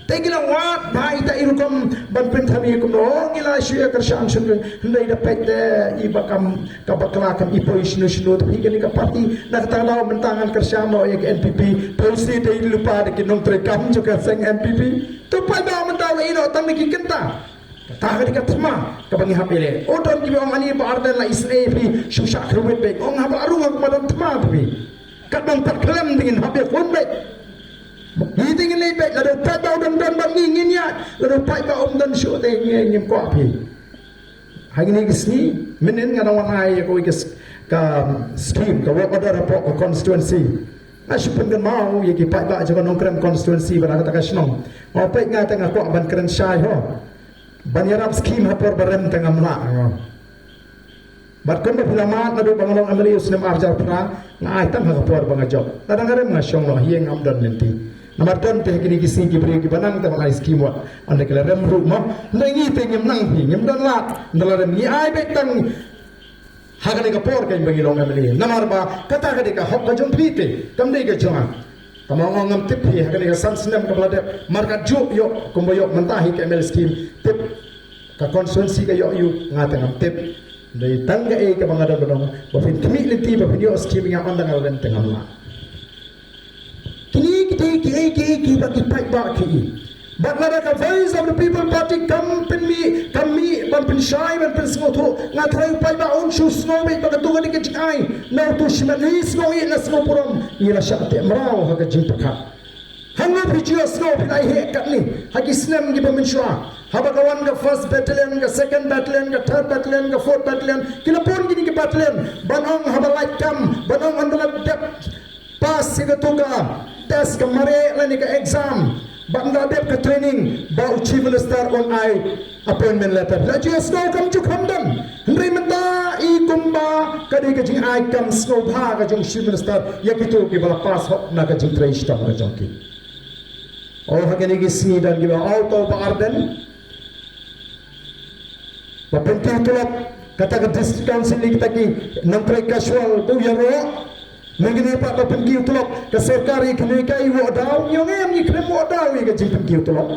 Te ki la wad bha ita i rukom ban pynthame kumno, ngi la shu ïa kyrshan shongshit, hynrei da peit te i ba kam ka bakla kam i poi shano shano, te phi kane ka party na kata ka daw mynta ngan kyrshan noh ïa ka N P P, poi shi te i lypa da ki nongtrei kam jong ka seng N P P. To paidbah mynta la ïeh noh tang da ki kynta. Kata ka dei ka thma kaba ngi hap ïaleh. O don kiba ong ani Bah Ardent la isynei phi shu shah kyrwit beit. Ong haba la rung ha ka madan thma phi. Katba ym pat khlem te ngin hap ïakhun beit. Ngi te ngin leit beit, lada u paidbah u don don bad ngi ngin ïaid, lada u paidbah um don shuh te ngi ngim kwah phi. Ha kine ki sngi mynnin nga dang wan ai ïa kawei ka s-, ka scheme, ka work order hapoh ka constituency. Nga shu pynkynmaw ïa ki paidbah jong ka Nongkrem constituency bad ha kata ka shnong. Nga peit nga te nga kwah ban kren shai ho. Ban ïarap scheme ha por ba rem te ngam lah, nga. Bad kumba phi la mad naduh ba nga long M L A u snem ar hajar phra, nga ai tang ha ka por ba nga jop. Lada nga rem nga shong noh, ïeng ngam don lynti. Namar don te ha kine ki sngi ki briew kiba nang te ban ai scheme wat. Ynda ki la rem ruh mo. Ynda ngi te ngim nang phi, ngim don lad. Ynda la rem ngi ai beit tang ha kane ka por kein ba ngi long M L A. Namar ba kata ka dei ka hok ka jong phi te, kam dei ka jong nga. Tangba ong ngam tip hi ha kane ka san snem kaba la dep. Markat juh ïoh kumba ïoh mynta hi ka M L A scheme. Tip ka constituency ka ïoh ïa u, nga te ngam tip. Dei tang kaei kaba nga don ban ong ba phin khmih lynti ba phin ïoh scheme ïa nga, ynda nga rem te ngam lah. Kine ki dei kiei kiei kiba ki paidbah ki i. Bad lada ka Voice of the People Party kam pynmih, kam mih ban pynshai ban pynsngewthuh, nga tharai u paidbah un shu sngew beit ba kato ka dei ka jingai na uto u shimet. Ngi sngew ïeit, la sngew burom, ngi la shah teh mraw ha ka jingpyrkhat. Hangne phi ju ïohsngew, phi la ïohi katne ha ki snem kiba mynshuwa, haba ka wan ka first battalion, ka second battalion, ka third battalion, ka fourth battalion, ki la bun kine ki battalion ban ong haba lait kam, ban ong ynda la dep pass ïa kato ka test ka mareh lane ka exam, bad ynda dep ka training ba u Chief Minister un ai appointment letter. La ju ïohsngew kam ju kham don. Hynrei mynta i kumba ka dei ka jingai kam sngewbha ka jong u Chief Minister ïa kito kiba la pass hok na ka jingtrei shitom ka jong ki. O ha kine ki sngi don kiba ong to Bah Ardent, ba pynkiew tulop kata ka District Council ïa kita ki nongtrei casual, ba u ïaroh. Mynta pat ba pynkiew tulop ka sorkar ïa kine ki, wad daw, ngi ong em, ngi khlem wad daw ïa ka jingpynkiew tulop.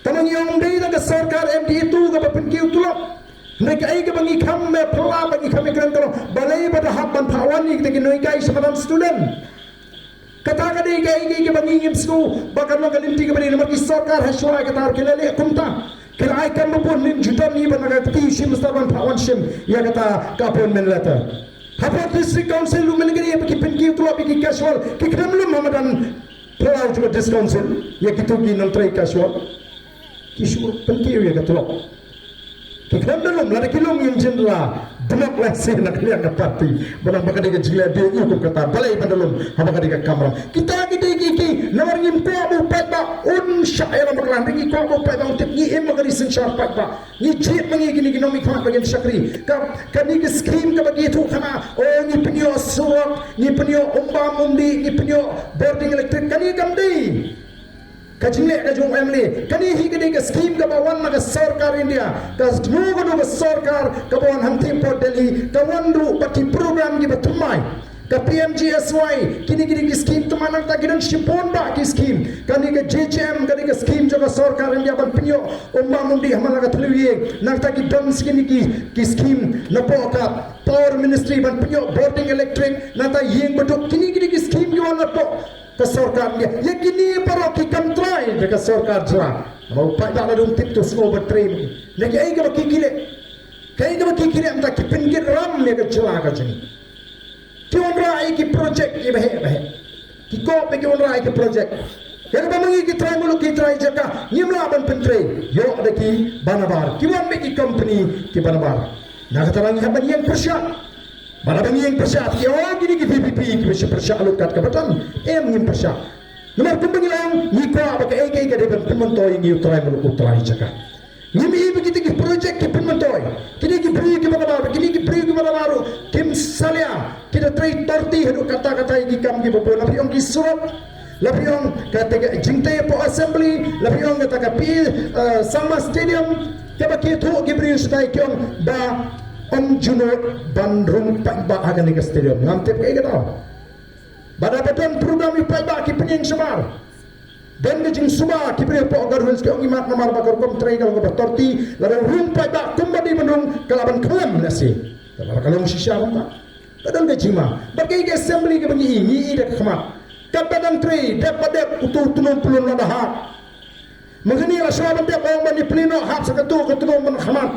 Tang ngi ong dei da ka sorkar MDA tu kaba pynkiew tulop. Hynrei kaei kaba ngi kham, eh, phylla ba ngi kham ïakren ka long balei ba da hap ban phah wan ïa kita ki nonghikai sha madan student. Kata ka dei kaei kaei kaba ngi ngim sngew ba kan long ka lynti kaba dei, namar ki sorkar ha shuwa kata ki la leh kumta. Ki la ai kam ba bun, ym ju don hi ba na ka kti u Chief Minister ban phah wan shim ïa kata ka appointment letter. Hapoh District Council ruh mynta ka dei ba ki pynkiew tulop ïa ki casual, ki khlem lum ha madan phyllaw jong ka District Council ïa kito ki nongtrei casual. Ki shu pynkiew ïa ka tulop. Ki khlem da lum, lada ki lum ngin jin la democracy na ka liang ka party. Ba nang ba ka dei ka jingleh dei u kum kata, balei ban da lum haba ka dei ka kamram. Kita ki dei ki, ki namar ngim kwah ba u paidbah un shah ïalam bakla, ngi kwah ba u paidbah un tip ngi im ba ka dei synshar paidbah. Ngi jied ma ngi kine ki nongmihkhmat ba kin shakri. Ka, kane ka scheme kaba ki ïathuh khana, o ngi pynïoh surok, ngi pynïoh umbam umdih, ngi pynïoh bording electric, kane kam dei ka jingleh ka jong u MLA. Kane hi ka dei ka scheme kaba wan na ka sorkar India. Kano kano ka sorkar kaba wan hangtei hapoh Delhi ka wan ruh bad ki program kiba thymmai. Ka PMGSY, kine kine ki scheme thymmai, nangta ki don shibun bah ki scheme. Kane ka JJM, kane ka scheme jong ka sorkar India ban pynïoh umbam umdih ha man la ka thliew ïing. Nangta ki don shi kine ki, ki scheme napoh ka Power Ministry ban pynïoh bording electric. Nangta ïing baduk, kine kine ki scheme ki wan napoh ka sorkar India. Ïa kine baroh ki kam trai da ka sorkar jylla. Namar u paidbah lada um tip to sngew ban trei. Na kaei kaba ki, ki leh, kaei kaba ki, ki leh mynta ki pynkit ram ïa ka jylla ka jong ngi. Ki wanrah ïa ki project kiba heh ba heh. Ki kop ïa ki wanrah ïa ki project. Ïa kaba ma ngi ki trai muluk ki trai jaka ngim lah ban pyntrei. Ïoh da kiba nabar. Ki wan beit ki company kiba nabar. Na kata ngi hap ban ïeng pyrshah. Bad haba ngi ïeng pyrshah, ki ong kine ki VPP kiba shu pyrshah lut kat kaba tam. Em, ngim pyrshah. Namar kumba ngi la ong, ngi kwah ba kaei kaei ka dei ban pynmyntoi ïa ngi u trai muluk u trai jaka. Ngim i ba kita ki project ki pynmyntoi. Kine ki briew kiba nabar, kine ki briew kiba nabar ruh kim salia. Ki da trei thirty haduh katta katta ïa ki kam kiba bun. La phi ong ki surok, la phi ong kata ka jingtei hapoh assembly, la phi ong kata ka P A, eh, Sangma Stadium. Kaba ki ïathuh ki briew shatai ki ong ba ym ju nud ban rung paidbah ha kane ka stadium. Ngam tip kaei ka daw. Bad haba don program ïa u paidbah ki pynïeng shamar. Don ka jingsuba ki briew hapoh Garo Hills ki ong, imat namar ba ka rukom trei ka long kaba thirty, lada rung paidbah kumba dei ban rung ka lah ban khlem lehse. Te lada ka long shisha mynta, ka don ka jingma. Bad kaei ka assembly kaba ngi i, ngi i da ka khmat. Katba dang trei, dep ba dep, uto u tnum pyllun la da hap. Mynta ngi la shuwa ban dep, ong ban ïa plie noh, hap sa kato ka tnum ban khmat.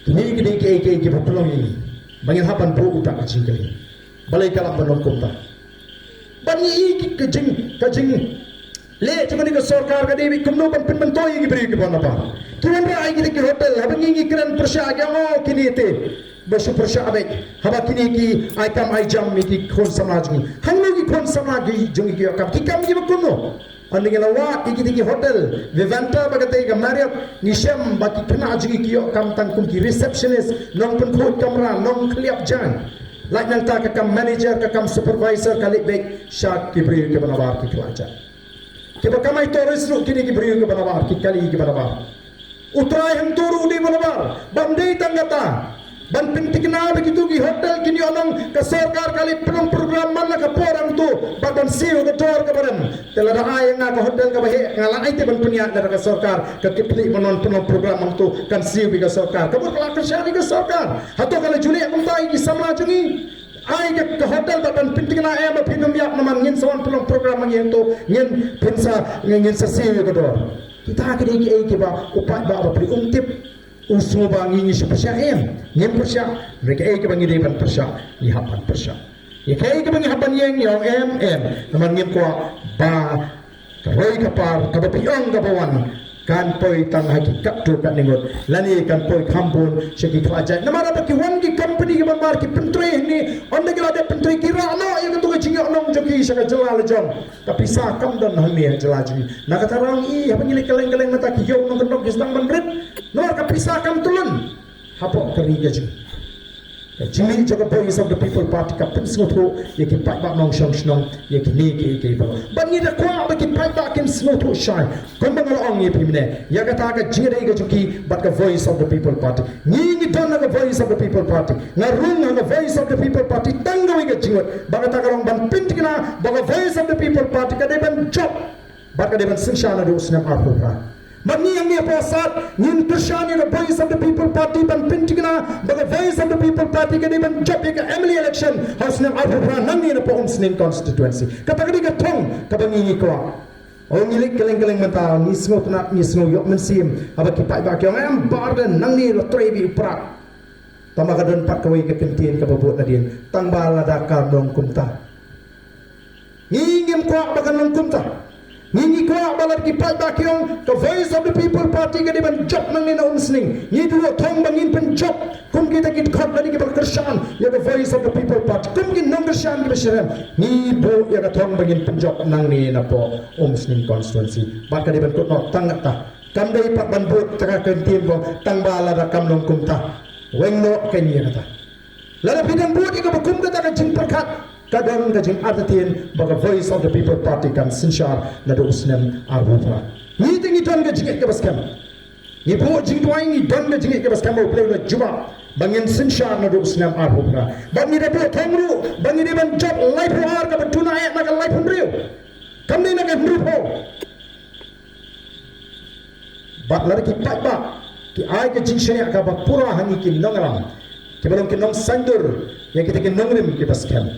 Kine ki dei kiei kiei kiba pynlong ïa ngi ba ngin hap ban buh uta ka jingkylli. Balei ka lah ban long kumta? Ba ngi i ki, ka jing, ka jingleh jong kane ka sorkar ka dei beit kumno ban pynmyntoi ïa ki briew kiba nabar. Ki wanrah ïa kita ki hotel, haba ngi, ngi kren pyrshah ki ong, oh, kine te ba shu pyrshah beit. Haba kine ki ai kam ai jam ïa ki khun samla jong ngi. Hangno ki khun samla ki jong ngi ki ïoh kam? Ki kam kiba kumno? Hynrei ngi la wad ïa kita ki hotel, Vivanta bad kata ka Marriott, ngi shem ba ki khynnah jong ngi ki ïoh kam tang kum ki receptionist, nongpynkhuid kamra, nongkhylliap jaiñ. Lait nangta ka kam manager, ka kam supervisor, ka leit beit sha ki briew kiba nabar, ki khlajah. Kiba kamai tourist ruh kine ki briew kiba nabar, ki kali kiba nabar. U trai hangto ruh u dei ba nabar, bym dei tang kata. Ban pynthikna ba kito ki hotel kin ïoh nong, ka sorkar ka leit pynlong program man la ka por hangto, bad ban siew ka dor kaba rem. Te lada ai ïa nga ka hotel kaba heh, nga lah aiti ban pynïaid, lada ka sorkar ka kit khlieh ban wan pynlong program hangto, kan siew beit ka sorkar. Ka mut ka la kyrshan ïa ka sorkar. Hato ka la ju leh kumta ïa ki samla jong ngi? Ai ka, ka hotel bad ban pynthikna em ba phin ym ïap namar ngin sa wan pynlong program ma ngi hangto, ngin, phin sa, ngin, ngin sa siew ïa ka dor. Kita ki dei kiei kiba u paidbah ba phi um tip, u sngew ba ngi, ngi shu pyrshah em, ngim pyrshah. Hynrei kaei kaba ngi dei ban pyrshah, ngi hap ban pyrshah. Ïa kaei kaba ngi hap ban ïeng, ngi ong em, em. Namar ngim kwah ba ka roi ka par kaba phi ong kaba wan Kan poi tang ha ki katto katne ngut lane kan poi kham bun sha ki khlajait. Namar ba ki wan ki company ki ban mar ki pyntrei hangne, ynda ki la dep pyntrei ki rah noh ïa kato ka jingïohnong jong ki sha ka jylla la jong. Ka pisa kam don hangne ha jylla jong ngi. Na kata ruh ngi haba ngi leit kylleng kylleng mynta ki ïoh nongkyndong ki sdang ban rit. Namar ka pisa kam tylli hapoh ka ri ka jong ngi. Ka jingmih jong ka Voice of the People Party ka pynsngewthuh ïa ki paidbah nongshong shnong ïa kine kiei kiei baroh. Bad ngi da kwah ba ki paidbah kin sngewthuh shai. Kumba nga la ong ïa phi mynne, ïa kata ka jingïadei ka jong ki bad ka Voice of the People Party. Ngi ngi don ha ka Voice of the People Party. Nga rung ha ka Voice of the People Party tang kawei ka jingmut. Ba kata ka long ban pynthikna ba ka Voice of the People Party ka dei ban jop bad ka dei ban synshar naduh u snem arphew phra. Bad ngi hangne hapoh Sat ngin kyrshan ïa ka Voice of the People Party ban pynthikna ba ka Voice of the People Party ka dei ban jop ïa ka M L A election ha u snem arphew phra nangne napoh Umsning constituency. Kata ka dei ka thong kaba ngi ngi kwah. O ngi leit kylleng kylleng mynta ngi sngewtynnat ngi sngew ïoh mynsiem haba ki paidbah ki ong em Bah Ardent nangne la trei beit u Prah. Tangba ka don pat kawei ka kyntien kaba bud nadien, tangba lada kam long kumta. Ngi ngim kwah ba kan long kumta. Ngi ngi kwah ba lada ki paidbah ki ong ka Voice of the People Party ka dei ban jop nangne na Umsning, ngi duh thong ba ngin pynjop kum kita ki dkhot lane kiba la kyrshan ïa ka Voice of the People Party, kum ki nongkyrshan kiba syriem. Ngi buh ïa ka thong ba ngin pynjop nangne napoh Umsning constituency. Bad ka dei ban kut noh tang kata. Kam dei pat ban bud tang ka kyntien ba tangba lada kam long kumta. Weng noh kein ïa kata. Lada phi dang bud ïa kaba kum kata ka jingpyrkhat, ka don ka jingartatien ba ka Voice of the People Party kan synshar naduh u snem arphew phra. Ngi te ngi don ka jingngeit kaba skhem. Ngi buh jingduwai, ngi don ka jingngeit kaba skhem ba U Blei u la jubab ba ngin synshar naduh u snem arphew phra. Bad ngi da buh thong ruh ba ngi dei ban jop laiphew ar kaba duna eh na ka laiphew hynriew. Kam dei na ka hynriewphew. Bad lada ki paidbah ki ai ka jingshaniah kaba pura ha ngi ki nongïalam kiba long ki nongsaiñdur ïa kita ki nongrim kiba skhem,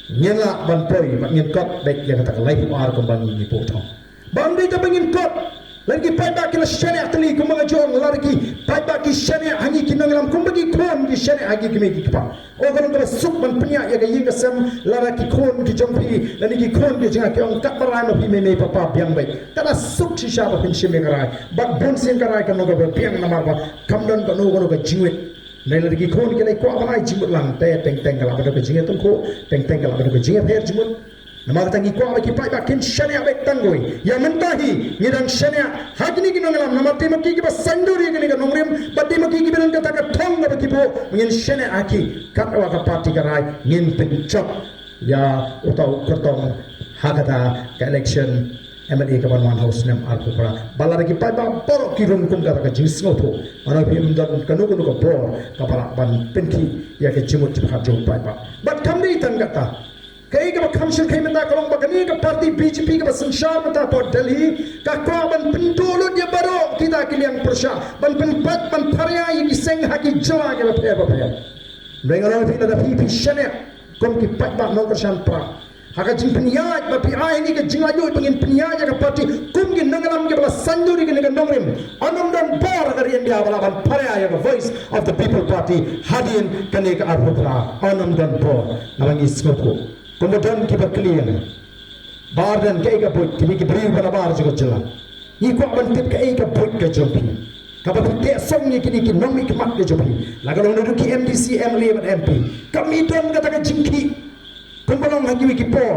ngin lah ban poi bad ngin kot beit ïa kata ka laiphew ar kumba ngi ngi buh thong. Bad ym dei tang ba ngin kot, lada ki paidbah ki la shaniah tylli kumba nga ju ong, lada ki paidbah ki shaniah ha ngi ki nongïalam kumba ki khun ki shaniah ha ngi ki kmie ki kpa. O ka long kaba suk ban pynïaid ïa ka ïing ka sem lada ki khun ki jong phi lane ki khun ki jong nga ki ong katba rai ma phi mei mei papa biang beit. Ka da suk shisha ba phin shim ïa ka rai. Bad bun sien ka rai kan long kaba biang namar ba kam don kano kano ka jingwit. Hynrei lada ki khun ki la kwah ban ai jingmut lang te teng teng ka lah ban long ka jingïatyngkhuh, teng teng ka lah ban long ka jingïapher jingmut. Namar kata ngi kwah ba ki paidbah kin shaniah beit tang kawei. Ïa mynta hi ngi dang shaniah ha kine ki nongïalam namar te ma ki kiba saiñdur ïa kane ka nongrim bad te ma ki kiba don kata ka thong kaba ki buh ba ngin shaniah ha ki. Katwa ka party ka rai ngin pynjop ïa uta u kyrtong ha kata ka election M L A kaban wan ha u snem arphew phra. Ba lada ki paidbah baroh ki rung kum kata ka jingsngewthuh, ngan ong ym don kano kano ka bor kaba lah ban pynkhih ïa ka jingmut jingpyrkhat jong u paidbah. Bad kam dei tang kata, kaei kaba kham shyrkhei mynta ka long ba kane ka party B J P kaba synshar mynta hapoh Delhi ka kwah ban pynduh lut ïa baroh kita ki liang pyrshah ban pynpait ban pharia ïa ki seng ha ki jylla kiba pher ba pher. Hynrei ngan ong ïa phi lada phi phi shaniah kum ki paidbah nongkyrshan Prah ha ka jingpynïaid ba phi ai ïa ngi ka jinglaitluid ba ngin pynïaid ïa ka party kum ki nongïalam kiba la saiñdur ïa kane ka nongrim, un ym don bor ha ka ri India ba lah ban pharia ïa ka Voice of the People Party hadien kane ka arphew phra. Un ym don bor. Naba ngi sngewthuh kumba don kiba kylli ïa nga, Bah Ardent, kaei ka buit kine ki briew ba nabar jong ka jylla? Ngi kwah ban tip kaei ka buit ka jong phi kaba phi teh song ïa kine ki nongmihkhmat ka jong phi, la ka long naduh ki M D C, M L A bad M P. Kam i don kata ka jingkhih kumba long ha kiwei ki por.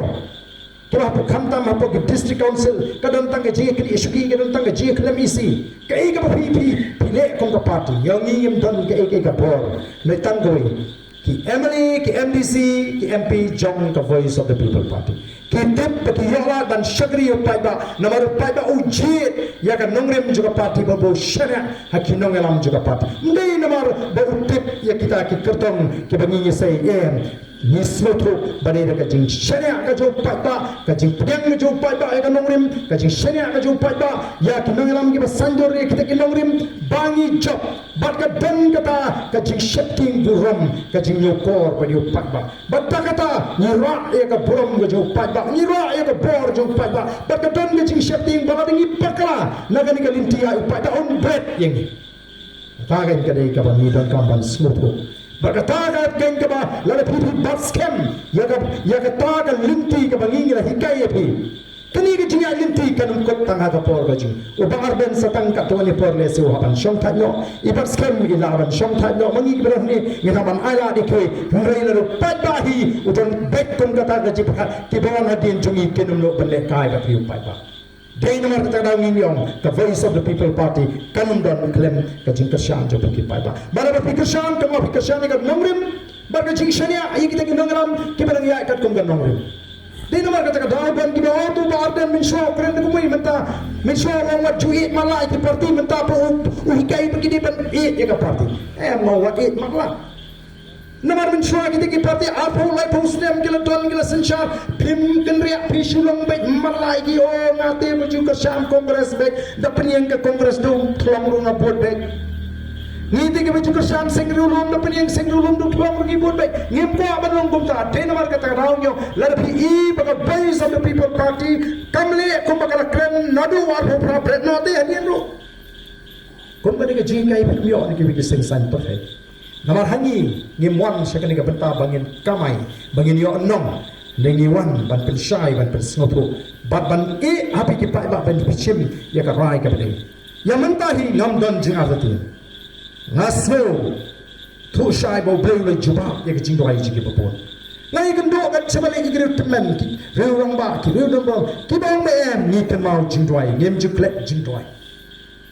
Kiba hapoh, khamtam hapoh ki district council ka don tang ka jingïakynduh shuki, ka don tang ka jingïakhlem isi. Kaei kaba phi phi phi leh kum ka party? Ïa ngi ngim don kaei kaei ka bor. Hynrei tang kawei, ki M L A, ki M D C, ki M P jong ka Voice of the People Party ki tip ba ki ïoh lad ban shakri ïa u paidbah namar u paidbah u jied ïa ka nongrim jong ka party ba u shaniah ha ki nongïalam jong ka party. Ym dei namar ba u tip ïa kita ki kyrtong kiba ngi ngi sei em. Ngi sngewthuh ba dei da ka jingshaniah ka jong u paidbah, ka jingpdiang ka jong u paidbah ïa ka nongrim, ka jingshaniah ka jong u paidbah ïa ki nongïalam kiba saiñdur ïa kita ki nongrim ba ngi jop. Bad ka don kata ka jingsheptieng burom, ka jingñiewkor bad ïa u paidbah. Bad da kata ngi rah ïa ka burom ka jong u paidbah, ngi rah ïa ka bor jong u paidbah. Bad ka don ka jingsheptieng ba lada ngi bakla na kane ka lynti ïa u paidbah un bret ïa ngi. Kata kein ka dei kaba ngi donkam ban sngewthuh. Bad kata kein kaba lada phi phi bat skhem ïa ka, ïa kata ka lynti kaba ngi ngi la hikai ïa phi. Kane ka Jingïaid lynti kan ym kut tang ha ka por ka jong u Bah Ardent, sa tang katto katne por lehse u hap ban shongthait noh. I Batskhem i lah ban shongthait noh. Ma ngi kiba don hangne ngin hap ban ailad ïa ki, hynrei lada u paidbah hi u don beit kum kata ka jingpyrkhat, kiba wan hadien jong ngi kin ym nud ban lehkai bad ki paidbah. Dei namar kata ka daw ngin ong ka Voice of the People Party kan ym don khlem ka jingkyrshan jong phi ki paidbah. Bad lada phi kyrshan, kumba phi kyrshan ïa ka nongrim bad ka jingshaniah ïa kita ki nongïalam kiba dang ïaid katkum ka nongrim. Dei namar kata ka daw ban kiba ong, to Bah Ardent mynshuwa u kren da kumwei, mynta mynshuwa u ong wat ju ïeit matlah ïa ki party, mynta pat u, u hikai ba ki dei ban ïeit ïa ka party. Em, wat ïeit matlah. Namar mynshuwa kita ki party arphew laiphew snem ki la don, ki la synshar, phim kynriah, phi shu long beit matlah ïa ki. O nga te ba ju kyrshan Congress beit, da pynïeng ka Congress da u thlong ruh nga vote beit. Ngi te kiba ju kyrshan Seng Riewlum, da pynïeng Seng Riewlum da u thlong ruh ngi vote beit. Ngim kwah ban long kumta. Dei namar kata ka daw ngi ong, lada phi i ba ka Voice of the People Party kam leh kumba ka la kren naduh arphew phra, bret noh te hadien ruh. Kum kane ka jinghikai phi ïoh na kiwei ki seng saiñ pyrthei. Namar ha ngi ngim wan sha kane ka bynta ba ngin kamai, ba ngin ïoh nong. Hynrei ngi wan ban pynshai, ban pynsngewthuh bad ban ïeh ha phi ki paidbah ban pynshim ïa ka rai kaba dei. Ïa mynta hi ngam don jingartatien. Nga sngewthuh shai ba U Blei u la jubab ïa ka jingduwai jong kiba bun. Nga ïakynduh kat shaba leh ki riew tymmen, ki riew rangbah, ki riew donbor, kiba ong ba em, ngi kynmaw jingduwai, ngim ju klet jingduwai.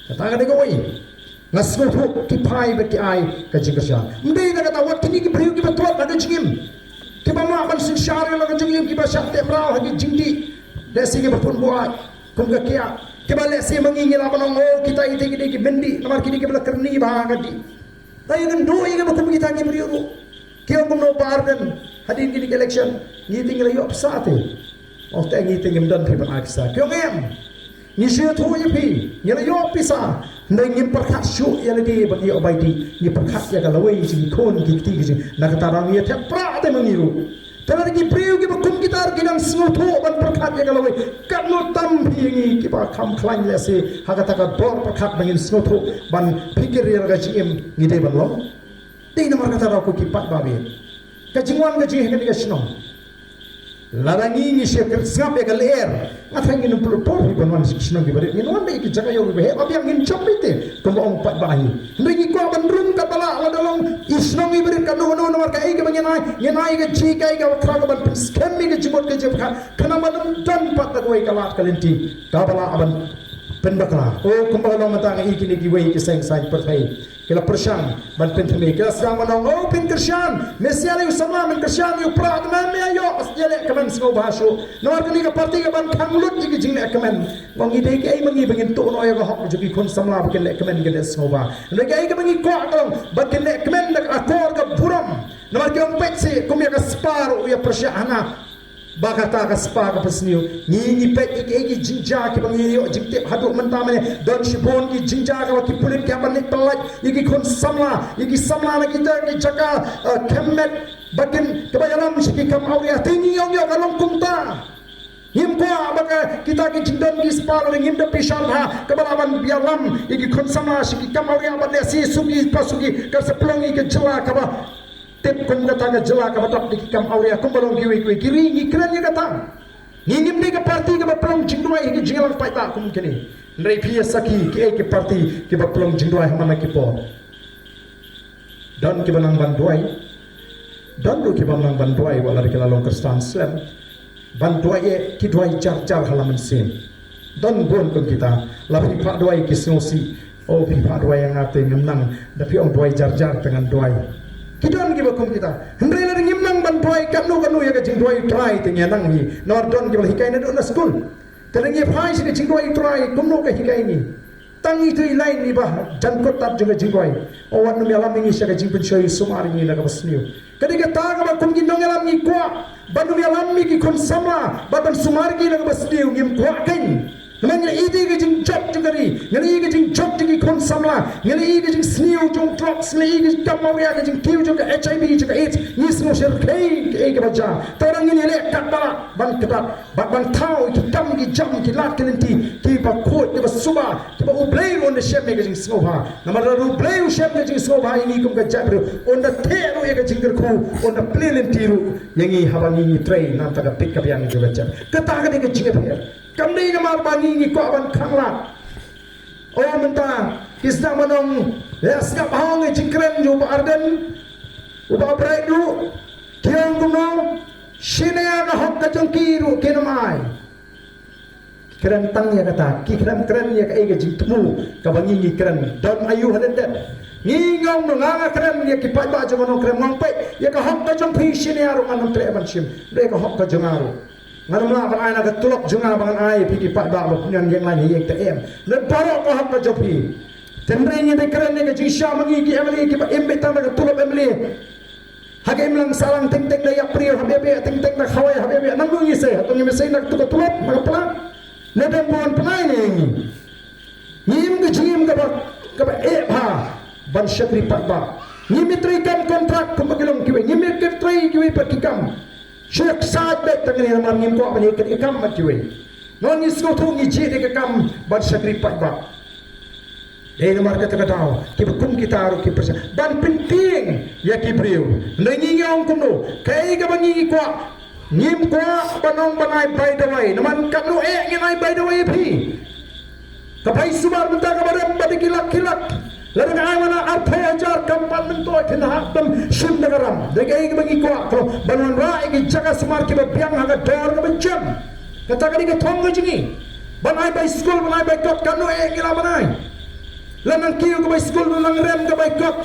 Kata ka dei kawei. Nga sngewthuh ki phai bad ki ai ka jingkyrshan. Ym dei na kata, wat kine ki briew kiba trot ha ka jingim, kiba mlak ban synshar ïa la ka jingim, kiba shah teh mraw ha ki jingdih, lehse kiba pun buaid kum ka kiad, kiba lehse ma ngi ngi lah ban ong, o kita, ite ki dei ki byndi, namar ki dei kiba la kyrni bha ha ka dih. Nga ïakynduh ïa kiba kum kita ki briew ruh. Ki ong kumno, Bah Ardent, hadien kine ki election ngi te ngi la ïoh pisa te? Ong te ngi te ngim don phi ban ai pisa. Ki ong em, ngi shu ïathuh ïa phi, ngi la ïoh pisa, hynrei ngim pyrkhat shuh ïa lade ban ïoh bai dih, ngi pyrkhat ïa ka lawei jong ki khun ki kti ki jong. Na kata daw ngi ïa thep prah te ma ngi ruh. Te lada ki briew kiba kum kita ruh ki dang sngewthuh ban pyrkhat ïa ka lawei, katno tam phi ïa ngi kiba kham khlaiñ lehse ha kata ka dor pyrkhat ba ngin sngewthuh ban phikir ïa la ka jingim ngi dei ban long. Dei namar kata daw ko ki paidbah, ka jingwan ka jingeh kane ka shnong, lada ngi ngi shu kren sngap ïa ka lyer, nga tharai ngin ym pynlut por hi ban wan sha ki shnong kiba rit, ngin wan da ïa ki jaka ïew kiba heh ba biang, ngin jop ïa te kumba ong paidbah hi. Hynrei ngi kwah ban rung katba lah, lada long i shnong iba rit, kano kano, namar kaei kaba ngin ai, ngin ai ka jinghikai kaba khraw ban pynskhem ïa ka jingmut ka jingpyrkhat, khnang ba ym don pat da kawei ka lad ka lynti kaba lah ban pynbakla. O kumba ka long mynta, nga i kine kiwei ki seng saiñ pyrthei ki la pyrshang ban pynthymmai, ki la sdang ban ong, o phin kyrshan, me sngewsih ïa u samla, men kyrshan ïa u prah, te me ïa ïoh, ïa leh kmen sngewbha shuh. Namar kane ka party ka ban khang lut ïa ki jingleh kmen. Ba ngi dei kiei ma ngi ba ngin tuh noh ïa ka hok jong ki khun samla ba kin leh kmen, kin leh sngewbha? Hynrei kaei kaba ngi kwah ka long ba kin leh kmen da ka akor ka burom. Namar ki ong peit seh kum ïa ka spah ruh ïa pyrshah hana ba kata ka spah ka pynsniew. Ngi ngi peit ïa ki, ïa ki jingjia kiba ngi ïoh jingtip haduh mynta, mane don shibun ki jingjia kaba ki pulit ki hap ban leit pyllait ïa ki khun samla, ïa ki samla na kita ki jaka, eh, khemmet, ba kin, kiba ïalam sha ki kam awria. Te ngi ong ïoh ka long kumta. Ngim kwah ba ka, kita ki jingdon ki spah, lada ngim da bishar bha, kaba lah ban ïalam ïa ki khun samla sha ki kam awria, bad lehse suki pa suki ka sa pynlong ïa ka jylla kaba tip kum kata ka jylla kaba dap da ki kam awria kumba long kiwei kiwei ki ri. Ngi kren ïa kata. Ngi ngim dei ka party kaba pynlong jingduwai ha ki jingïalang paidbah kum kine. Hynrei phi ïa sakhi kiei ki party kiba pynlong jingduwai ha man la ki por. Don kiba nang ban duwai, don ruh kiba nang ban duwai wat la ki la long Khristan slem. Ban duwai eh, ki duwai jar jar ha la mynsiem. Don bun kum kita, la phi phah duwai ki sngewsih. O phi phah duwai ïa nga te ngim nang, da phi ong duwai jar jar te ngan duwai. Ki don kiba kum kita. Hynrei lada ngim nang ban duwai katno katno ïa ka jingduwai u Trai te ngi nang hi. Namar don kiba la hikai naduh na skul. Te lada ngi phai sha ka jingduwai u Trai, kumno ka hikai ngi? Tang ito i lain iba jan kut tad jong ka jingduwai. O wat nym ïalam ïa ngi sha ka jingpynshoi, sumar ïa ngi na kaba sniew. Ka dei kata kaba kum ki nongïalam ngi kwah, ban nym ïalam ïa ki khun samla, bad ban sumar ïa ngi na kaba sniew, ngim kwah kein. Namar ngi la ïohi ka jingjop jong ka ri, ngi la ïohi ka jingjop jong ki khun samla, ngi la ïohi ka jingsniew jong drugs, ngi la ïohi ka jingkam awria, ka jingkiew jong ka H I V, jong ka AIDS, ngi sngew shyrkhei kaei kaba jia. Te ngi ïaleh katba lah ban kdad bad ban thaw ïa ki kam ki jam, ki lad ki lynti kiba khuid, kiba suba, kiba U Blei un da shem ïa ka jingsngewbha. Namar lada U Blei u shem ka jingsngewbha ïa ngi kum ka jaitbynriew, un da theh ruh ïa ka jingkyrkhu, un da plie lynti ruh ïa ngi haba ngi ngi trei na ka bynta ka bit ka biang jong ka jaitbynriew. Kata ka dei ka jingïapher. Kam dei namar ba ngi ngi kwah ban khanglad. O mynta ki sdang ban ong, ïa sngap hong ïa jingkren jong u Bah Ardent, u Bah Bright ruh, ki ong kumno, shine ïa ka hok ka jong ki ruh kin ym ai. Ki kren tang ïa kata, ki kren kren ïa kaei ka jingthmu kaba ngi ngi kren. Don aïu ha lyndet. Ngi ngi ong nga nga kren ïa ki paidbah jong nga nongkren, nga ong peit ïa ka hok ka jong phi shine ïa ruh ngan ym treh ban shim. Dei ka hok ka jong nga ruh. Ngan ym lah ban ai na ka tulop jong nga ba ngan ai ïa phi ki paidbah ba phin ïeng ïeng lai ïeng te em. Lada baroh ka hok ka jong phi. Tynrai ngi dei kren ïa ka jingshisha ma ngi ki M L A kiba im beit tang da ka tulop M L A. Ha ka imlang sahlang teng teng da ïap briew, ha biang biang teng teng da khawai, ha biang biang nang ngi sei, hato ngim sei na ka tulop na ka pla. Lada bun pynai ne ngi. Ngim ka jingim kaba, kaba eh bha ban shakri paidbah. Ngim ïatrei kam kontrak kumba ki long kiwei. Ngim ïatrei kiwei pat ki kam. Shu ïaksaid beit tang ne namar ngim kwah ban ïa ka kam bad kiwei. Ngi sngewthuh ngi jied ïa ka kam ban shakri paidbah. Dei namar kata ka daw kiba kum kita ruh ki pyrshang ban pyntieng ïa ki briew. Hynrei ngi ngi ong kumno, kaei kaba ngi ngi kwah. Ngim kwah ban ong ban ai bai dawai. Namar katno eh ngin ai bai dawai ïa phi. Ka bai sumar mynta kaba rem ba da ki lak ki lak. Lada nga ai wan arphew hajar kam pat myntoi phin hap ban shim da ka ram. Dei kaei kaba ngi kwah, ka long ban wanrah ïa ki jaka sumar kiba biang ha ka dor kaba jem. Kata ka dei ka thong ka jong ngi. Ban ai bai skul, ban ai bai kot, katno eh ngi lah ban ai. Lada nang kiew ka bai skul, lada nang rem ka bai kot.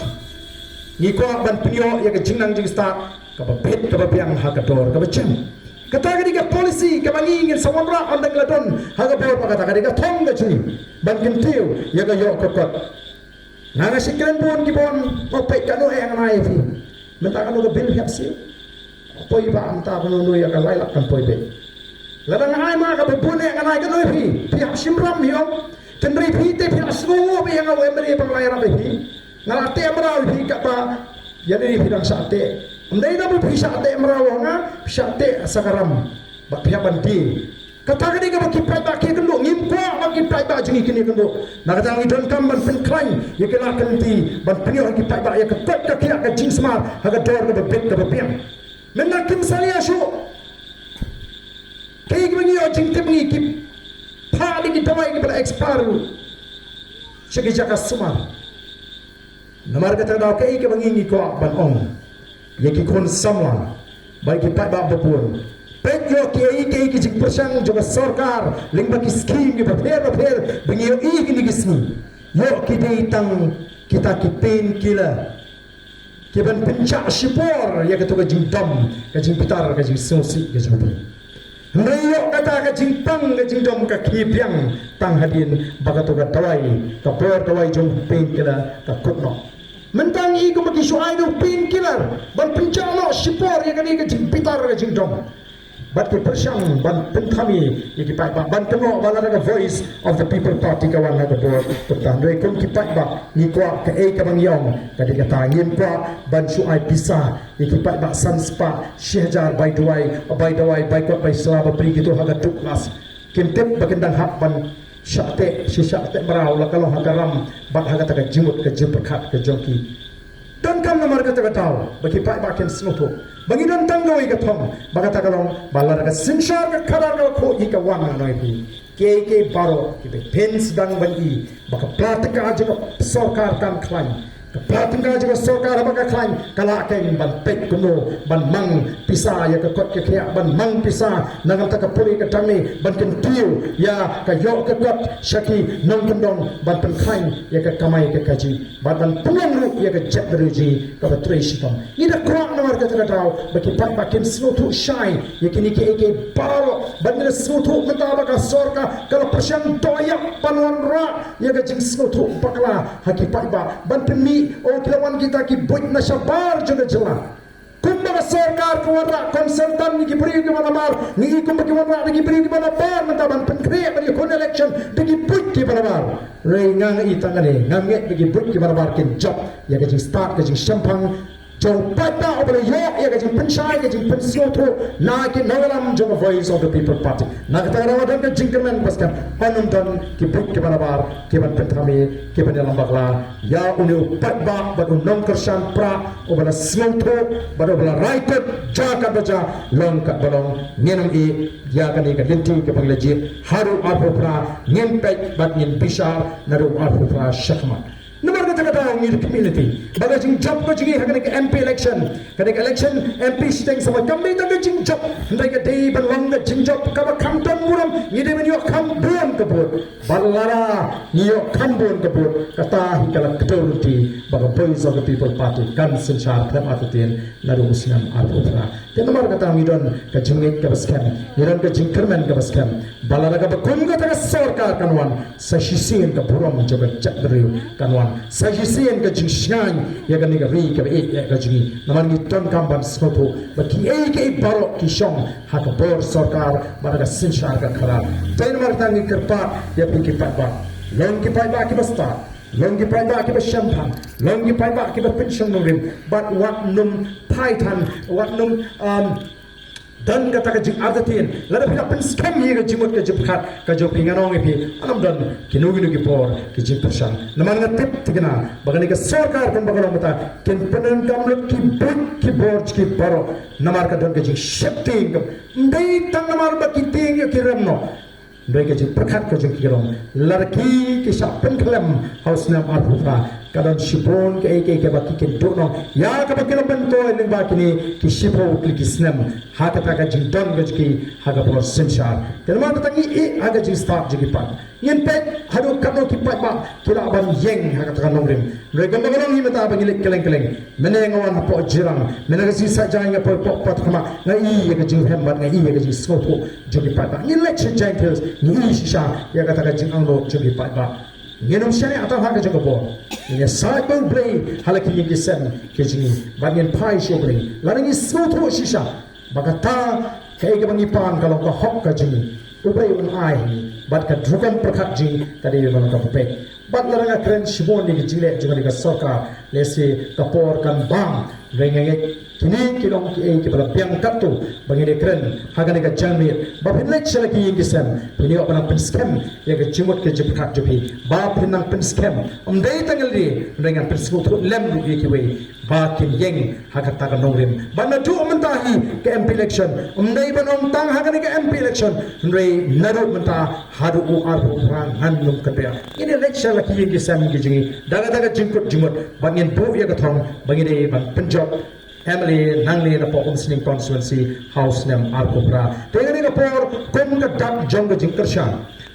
Ngi kwah ban pynïoh ïa ka jingnang jingstad kaba bit kaba biang ha ka dor kaba jem. Kata ka dei ka policy kaba ngi ngin sa wanrah ynda ngi la don ha ka bor, ba kata ka dei ka thong ka jong ngi ban kyntiew ïa ka ïoh ka kot. Nga nga shu kren bun ki bun, peit katno eh ngan ai ïa phi. Mynta katno ka bill phi hap siew. Poi ba mynta katno ïa ka lai lak kan poi beit. Lada nga ai ma kaba bun eh ngan ai katno ïa phi. Phi hap shim ram hi ong. Tynrai phi te phi la sngew ba ïa nga u M L A ba nga la ïarap ïa phi. Nga la teh mraw ïa phi katba ïa lei phi dang shah teh. Ym dei da ba phi shah teh mraw ha nga, phi shah teh sa ka ram. Bad phi hap ban die. Kata ka dei kaba ki paidbah ki ïakynduh, ngim kwah ba ki paidbah jong ngi kin ïakynduh. Na kata ngi donkam ban pynkhlaiñ ïa ki lad ki lynti, ban pynïoh ïa ki paidbah ïa ka koit ka khiah ka jingsumar ha ka dor kaba bit kaba biang. Mynta kim salia shuh. Kaei kaba ngi ïoh jingtip ngi ki phah da ki dawai kiba la expire ruh sha ki jaka sumar. Namar kata ka daw kaei kaba ngi ngi kwah ban ong ïa ki khun samla bad ki paidbah ba bun. Peit ïoh kiei kiei ki jingpyrshang jong ka sorkar lyngba ki skim kiba pher ba pher ba ngi ïohi kine ki sngi. Ïoh ki dei tang kita ki painkiller kiban pynjah shipor ïa kato ka jingdom, ka jingbitar, ka jingsngewsih ka jong phi. Hynrei ïoh kata ka jingpang ka jingdom ka khie biang tang hadien ba kato ka dawai, ka bor dawai jong painkiller ka kut noh. Mynta ngi kum ki shu ai da u painkiller ban pynjah noh shipor ïa kane ka jingbitar ka jingdom. Bad ki pyrshang ban pynthame ïa ki paidbah, ban pynnoh ba lada ka Voice of the People Party ka wan ha ka bor. Tang hynrei kum ki paidbah ngi kwah kaei kaba ngi ong ka dei kata, ngim kwah ban shu ai pisa ïa ki paidbah san spah shi hajar bai dawai, bai dawai, bai kot, bai sla, ba pynlong kito ha ka Douglas. Kim tip ba kin dang hap ban shah teh, shi shah teh mraw la ka long ha ka ram bad ha kata ka jingmut ka jingpyrkhat ka jong ki. Donkam namar kata ka daw ba ki paidbah kin sngewthuh ba ngi don tang kawei ka thong, ba kata ka long ba lada ka synshar ka khadar ka la khuid hi ka wan na noi phi. Kiei kiei baroh kiba phin sdang ban i ba ka pla tyngka jong ka sorkar kam khlaiñ. Ka pla tyngka jong ka sorkar haba ka khlaiñ ka lah kein ban peit kumno ban mang pisa ïa ka koit ka khiah, ban mang pisa na ka bynta ka pule ka dang ne, ban kyntiew ïa ka ïoh ka kot sha ki nongkyndong, ban pynkhlaiñ ïa ka kamai ka kajih, bad ban pynlong ruh ïa ka jaitbynriew jong ngi kaba trei shitom. Ngi da kwah namar kata ka daw ba ki paidbah kin sngewthuh shai ïa kine kiei kiei baroh, bad ngi da sngewthuh mynta ba ka sorkar ka la pyrshang dohïap ban wanrah ïa ka jingsngewthuh bakla ha ki paidbah ban pynmih, oh, ki la wan kita ki buit na shabar jong ka jylla. Kumba ka sorkar ka wanrah consultant na ki briew kiba nabar, ngi i kumba ki wanrah na ki briew kiba nabar mynta ban pynkhreh ban ïakhun election da ki buit kiba nabar. Hynrei nga nga i tang kane, ngam ngeit ba ki buit kiba nabar kin jop ïa ka jingstad ka jingshemphang Te u paidbah uba la ïoh ïa ka jingpynshai, ka jingpynsngewthuh na ki nongïalam jong ka Voice of the People Party. Na kata ka daw don ka jingkyrmen ba skhem, yn ym don ki buit kiba nabar kiban pynthame, kiban ïalam bakla ïa une u paidbah bad u nongkyrshan prah uba la sngewthuh bad uba la rai kut, jia katba jia, long katba long. Ngin ym ïeh ïa kane ka lynti kaba ngi la jied haduh arphew phra, ngin peit bad ngin bishar naduh arphew phra shakhmat. Namar kata ka daw ngi ruh ka community ba ka jingjop ka jong ngi ha kane ka M P election, kane ka election M P shiteng samoi kam dei tang ka jingjop, hynrei ka dei ban long ka jingjop kaba kham don burom. Ngi dei ban ïoh kham bun ka vote. Bad lada ngi ïoh kham bun ka vote, kata hi ka la kdew lynti ba ka Voice of the People Party kan synshar khlem artatien naduh u snem arphew phra. Te namar kata ngi don ka jingngeit kaba skhem, ngi don ka jingkyrmen kaba skhem ba lada kaba kum kata ka sorkar kan wan, sa shisien ka burom jong ka jaitbynriew kan wan, sa shisien ka jingshngaiñ ïa kane ka ri kaba ïeit ïa ka jong ngi. Namar ngi donkam ban sngewthuh ba kiei kiei baroh ki shong ha ka bor sorkar bad ha ka synshar ka khadar. Te namar kata ngi kyrpad ïa phi ki paidbah, long ki paidbah kiba stad, long ki paidbah kiba shemphang, long ki paidbah kiba pynshong nongrim, bad wat nym phai than, wat nym, um, don kata ka jingartatien. Lada phi la pynskhem ïa ka jingmut ka jingpyrkhat ka jong phi, ngan ong ïa phi, ym don kino kino ki por ki jingpyrshang. Namar nga tip thikna ba kane ka sorkar kumba ka long mynta kin pyndonkam lut ki buit ki bor jong ki baroh. Namar ka don ka jingsheptieng, kam dei tang namar ba ki tieng ïa ki rem noh. Hynrei ka jingpyrkhat ka jong ki ka long, lada ki, ki shah pynkhlem ha u snem arphew phra, ka don shibun kaei kaei kaba ki kin duh noh ïa kaba ki la myntoi lyngba kine ki shiphew tylli ki snem ha kata ka jingdon ka jong ki ha ka por synshar. Te namar kata ngi ïeh ha ka jingstad jong ki paidbah. Ngin peit haduh katno ki paidbah ki lah ban ïeng ha kata ka nongrim. Hynrei kumba ka long hi mynta ba ngi leit kylleng kylleng. Mynne nga wan hapoh Jirang, mynne ka sngi Saitjaiñ nga poi hapoh Patharkhmah, nga ïohi ïa ka jingrhem bad nga ïohi ïa ka jingsngewthuh jong ki paidbah. Ngin leit sha Jaintia Hills, ngi ïohi shisha ïa kata ka jingangnud jong ki paidbah. Ngin ym shaniah tang ha ka jong ka bor. Ngin ïasaid bad U Blei ha la ki ïing ki sem ki jong ngi bad ngin phai sha U Blei. Lada ngi sngewthuh shisha ba kata kaei kaba ngi pan ka long ka hok ka jong ngi, U Blei un ai ha ngi, bad ka rukom pyrkhat jong ngi ka dei ban long kaba peit. Bad lada nga kren shibun ïa ki jingleh jong kane ka sorkar, lehse ka por kan bam. Hynrei nga ngeit kine ki long kiei kiba la biang katto ba ngin ïakren ha kane ka janmiet. Ba phin leit sha la ki ïing ki sem, phin ïoh ban nang pynskhem ïa ka jingmut ka jingpyrkhat jong phi, ba phin nang pynskhem. Ym dei tang ïa lade, hynrei ngan pynsngewthuh lem ruh ïa kiwei ba kin ïeng ha kata ka nongrim. Bad naduh mynta hi ka M P election, ym dei ban ong tang ha kane ka M P election, hynrei naduh mynta haduh u arphew phra ngan ym kynriah. Ngin ïa leit sha la ki ïing ki sem ki jong ngi da kata ka jingkut jingmut, bad ngin buh ïa ka thong ba ngi dei ban pynjop M L A nangne na Umsning constituency ha u snem arphew phra. Te kane ka por kum ka dak jong ka jingkyrshan,